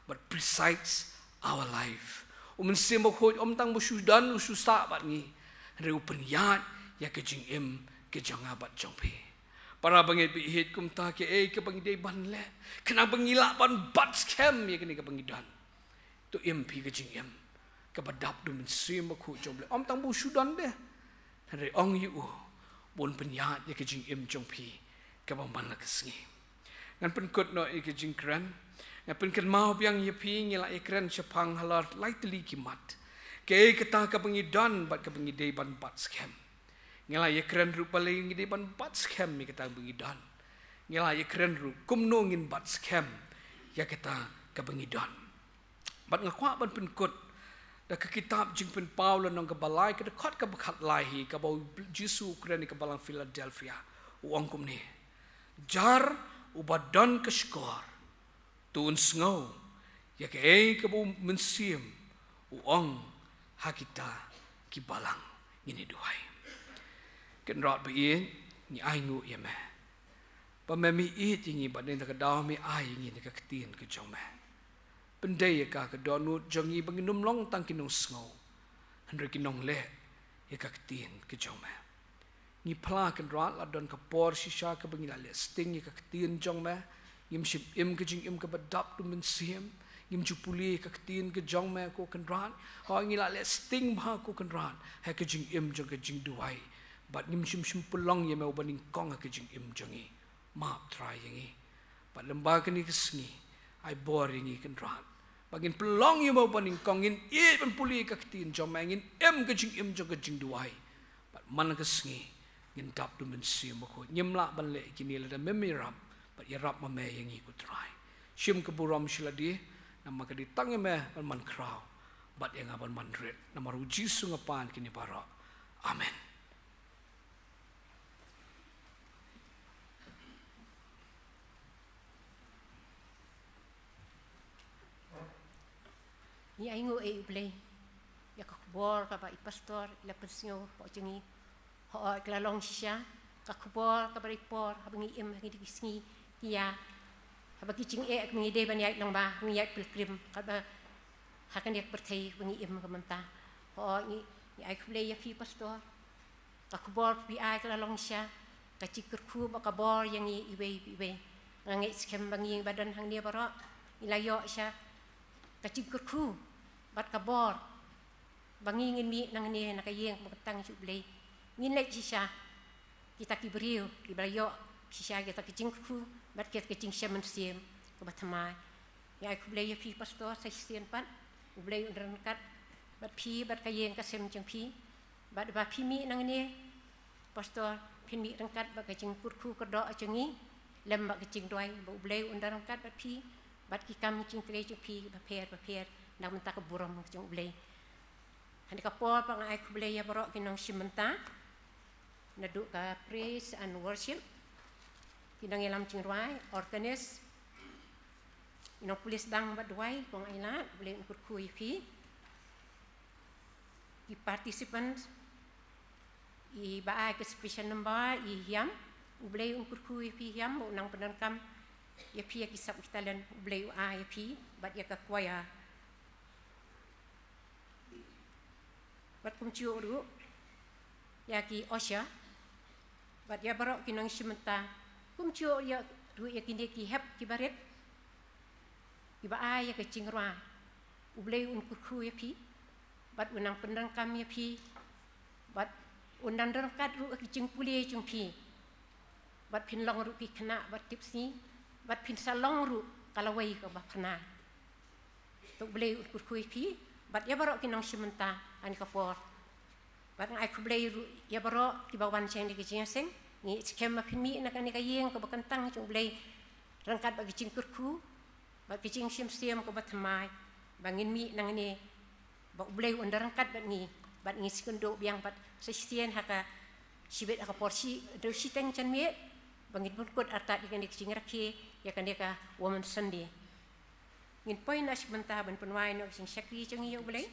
but presides our life. U Mynsiem Bakhuid ym tang ba u shu don, u shu sah bad ngi, hynrei u pynïaid ïa ka jingim ka jong nga bad jong phi. Para bangeit ba ïeit, kumta kaei kaba ngi dei ban leh khnang ba ngi lah ban bat skhem ïa kane kaba ngi don? To im phi ka jingim kaba dap da u Mynsiem Bakhuid jong U Blei. Ym tang ba u shu don de, hynrei ong ïa u ba un pynïaid ïa ka jingim jong phi kaba man la ka sngi. Ngan pynkut noh ïa ka jingkren. Ngan pynkynmaw biang ïa phi, ngi la ïakren shaphang halor lai tylli ki mat. Kaei kata kaba ngi don bad kaba ngi dei ban bat skhem. Ngi la ïakren ruh balei ngi dei ban bat skhem ïa kata kaba ngi don. Ngi la ïakren ruh kumno ngin bat skhem ïa kata kaba ngi don. Bad nga kwah ban pynkut da ka kitab Jingpynpaw lynnong kaba lai, ka dkhot kaba khatlai hi, kaba u Jisu u kren ïa ka balang Philadelphia. U ong kumne: Jar uba don ka shkor, to un sngew ïa kaei kaba u Mynsiem u ong ha kita ki balang. Ngin ïa duwai. Kynrad ba ïeit, ngi ainguh ïa me ba me, me ïeit ïa ngi bad na kata ka daw me ai ïa ngi na ka ktien ka jong me. Pyndei ïa ka, ka dohnud jong ngi ba ngin ym long tang ki nongsngew, hynrei ki nongleh ïa ka ktien ka jong me. Ngi phla, Kynrad, la don ka por shisha kaba ngi la leh sting ïa ka ktien jong me. Ngim shym im ka jingim kaba dap da u Mynsiem. Ngim ju pule ïa ka ktien ka jong me, ko Kynrad. Hooid, ngi la leh sting bha, ko Kynrad, ha ka jingim jong ka jingduwai. Bad ngim shym shym pynlong ïa me uba nyngkong ha ka jingim jong ngi. Map Trai ïa ngi. Bad lyngba kane ka sngi, ai bor ïa ngi, Kynrad, ba ngin pynlong ïa me uba nyngkong, ngin ïeit ban pule ïa ka ktien jong me, ngin im ka jingim jong ka jingduwai. Bad man la ka sngi ngin dap da u Mynsiem Bakhuid. Ngim lah ban leh kine lada mem ïarap, bad ïarap ma me ïa ngi, ko Trai. Shim ka burom sha lade, namar ka dei tang ïa me ban man khraw bad ïa nga ban man rit. Namar u Jisu nga pan kine baroh. Amen. Ngi ainguh ïa U Blei ïa ka khubor kaba i pastor i la pynsngew hapoh jong ngi. Hooid, ka la long shisha ka khubor kaba dei por haba ngi im ha kine ki sngi ki ïa, haba ki jingeh kaba ngi dei ban ïaid lyngba, ngi ïaid pilgrim, kaba ha kane ka pyrthei kaba ngi im ka mynta. Hooid, ngi, ngi ai khublei ïa phi, pastor. Ka khubor phi ai ka la long shisha ka jingkyrkhu bad ka bor ïa ngi iwei pa iwei. Nga ngeit skhem ba ngi ba don hangne baroh ngi la ïoh shisha ka jingkyrkhu bad ka bor ba ngi ngin mih nangne na ka ïing ba kyntang jong U Blei, ngin leit shisha kita ki briew kiba la ïoh shisha kita ki jingkyrkhu bad kita ki jingshem mynsiem kaba thymmai. Nga ai khublei ïa phi pastor sa shisien pat, U Blei un ryngkat bad phi bad ka ïing ka sem jong phi, bad ba phi mih nangne pastor, phin mih ryngkat bad ka jingkyrkhu kyrdoh jong ngi lem bad ka jingduwai ba U Blei un da ryngkat bad phi bad ki kam jingtrei jong phi bapher bapher na ka bynta ka burom jong U Blei. Ha kane ka por pat nga ai khublei ïa baroh ki nongshim bynta naduh ka praise and worship, ki nongïalam jingrwai, organist, ki nongpulit sdang bad duwai, kong ai lad, U Blei un kyrkhu ïa phi. Ki participant, i ba ai ka special number, i Hiam, U Blei un kyrkhu ïa phi Hiam, u nang pyndonkam ïa phi ïa ki sap ki talent U Blei u ai ïa phi bad ïa ka choir. Bad kumjuh ruh ïa ki usher bad ïa baroh ki nongshim bynta, kumjuh ïa ruh ïa kine ki hep ki barit kiba ai ïa ka jingrwai. U Blei un kyrkhu ïa phi bad un nang pyndonkam ïa phi bad un nang ryngkat ruh ïa ka jingpule jong phi bad phin long ruh phi khynnah bad tipsngi bad phin sa long ruh ka lawei kaba phyrnai. To U Blei un kyrkhu ïa phi bad ïa baroh ki nongshim bynta ha kane ka por. Bad nga ai khublei ruh ïa baroh kiba wan sha kane ka jingïaseng. Ngi skhem ba phin mih na kane ka ïing kaba kyntang jong U Blei ryngkat bad ka jingkyrkhu bad ka jingshim siem kaba thymmai, ba ngin mih nangne ba U Blei un da ryngkat bad ngi bad ngin sa ïakynduh biang bad sa shisien ha ka shibit ha ka por shi dei shiteng janmiet ba ngin pynkut artat ïa kane ka jingrakhe ïa kane ka Women's Sunday. Ngin poi noh shi bynta ban pynwai noh ka jingshakri jong ngi ïa U Blei.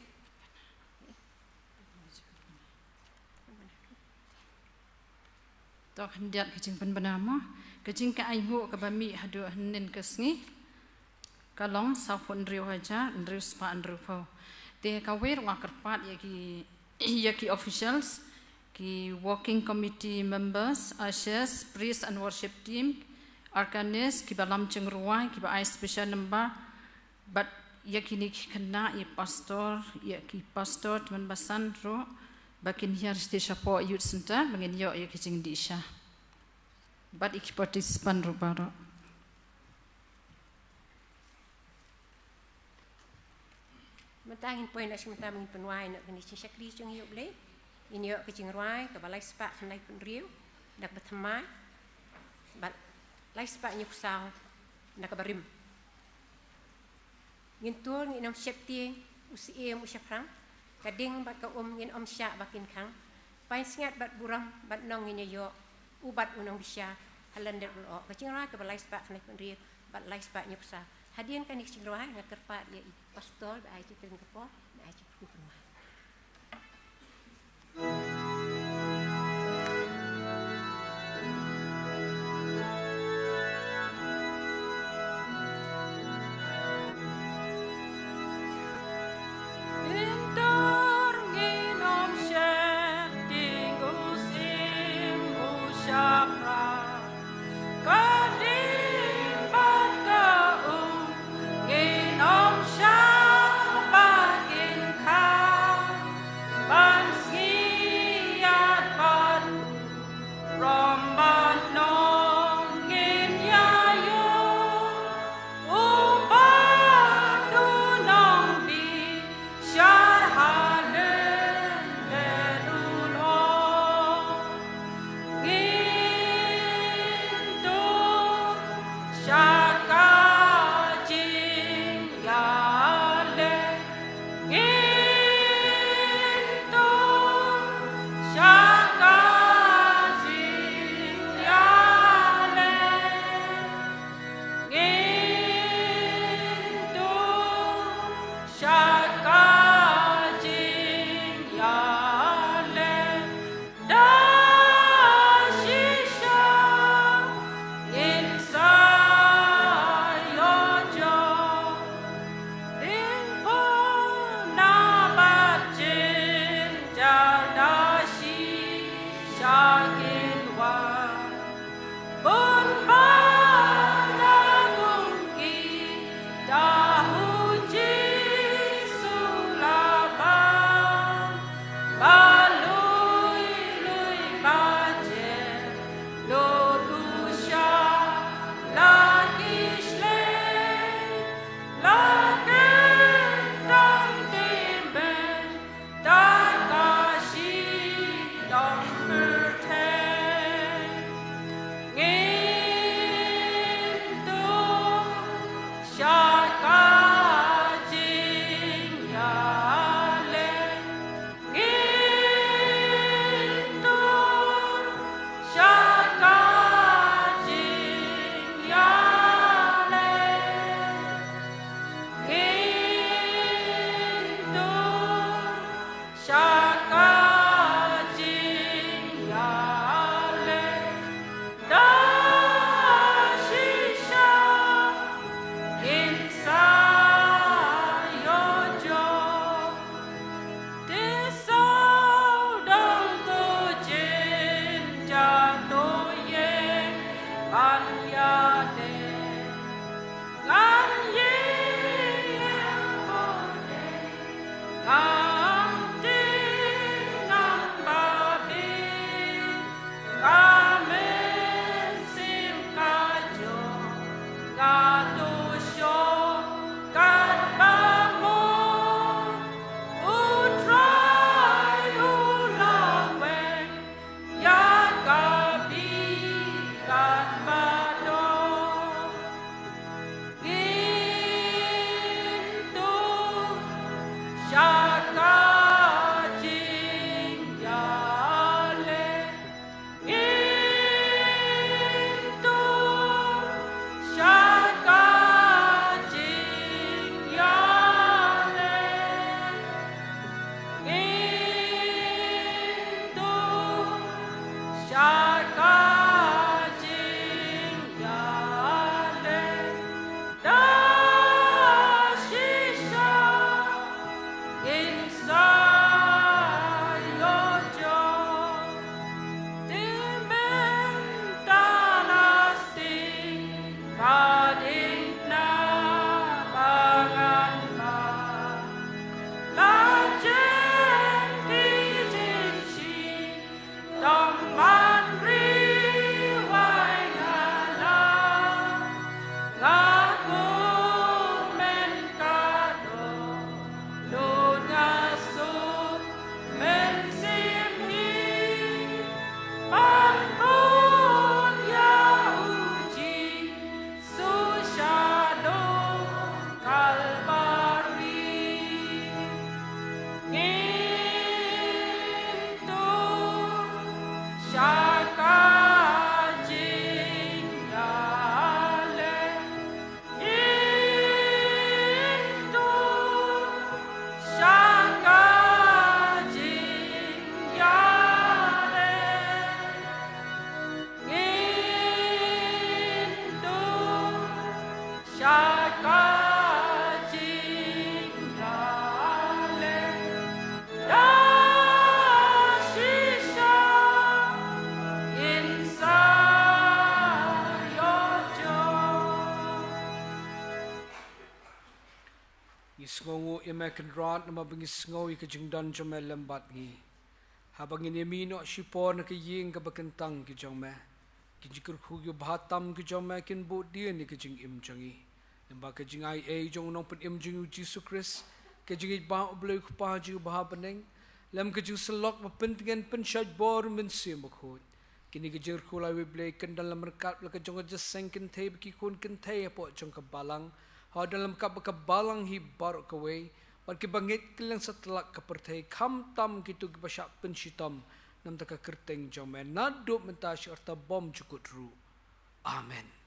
To khyndiat ka jingpynbna mo, ka jingaiñguh kaba mih haduh hynnin ka sngi ka long sawphew hynriew hajar hynriew spah hynriewphew. Te kawei ruh nga kyrpad ïa ki ïa ki officials, ki working committee members, ushers, praise and worship team, organist, kiba lam jingrwai, kiba ai special number, bad ïa kine ki khynnah, ïa pastor, ïa ki pastor tymmen basan ruh ba kin hiar sha te shapoh Youth Centre ba ngin ïoh ïa ki jingdih sha. Bad ïa ki participant ruh baroh. Mynta ngin poi noh shi mynta ba ngin pynwai noh kane ka jingshakri jong ngi ïa U Blei. Ngin ïoh ka jingrwai kaba lai spah khyndai phew hynriew na kaba thymmai bad lai spah hynñiewphew saw na kaba rim. Ngin tur ngin ym sheptieng, u syiem u shaphrang, ka ding bad ka um ngin ym shah ba kin khang. Pansngiat bad burom bad nong ngin ïa ïoh, u bad u nongbishar ha lyndet u lyoh. Ka jingrwai kaba lai spah khyndai phew hynriew bad lai spah hynñiewphew saw. Hadien kane ka jingrwai nga kyrpad ïa i pastor ba ai jingkren ka por, ba ai jingkren ka por. Sngewnguh ïa me Kynrad namar ba ngi sngew ïa ka jingdon jong me lem bad ngi. Haba ngin ïa mih noh shipor na ka ïing kaba kyntang ki jong me, ki jingkyrkhu kiba bha tam ki jong me kin buddien ïa ka jingim jong ngi. Namar ka jingai ei jong u Nongpynim jong ngi u Jisu Khrist, ka jingïeit ba u Blei u Kpa jong ngi uba ha bneng, lem ka jingsyllok ba pyntngen pynshait bor u Mynsiem Bakhuid. Kine ki jingkyrkhu la wei Blei kin don lem ryngkat la ka jong ka jingïaseng kynthei bad ki khun kynthei hapoh jong ka balang. Haba don lem ryngkat bad ka balang hi baroh kawei, bad kiba ngeit kylleng satlak ka pyrthei, khamtam kito kiba shah pynshitom na bynta ka kyrteng jong me, naduh mynta sha ka rta bymjukut ruh. Amen.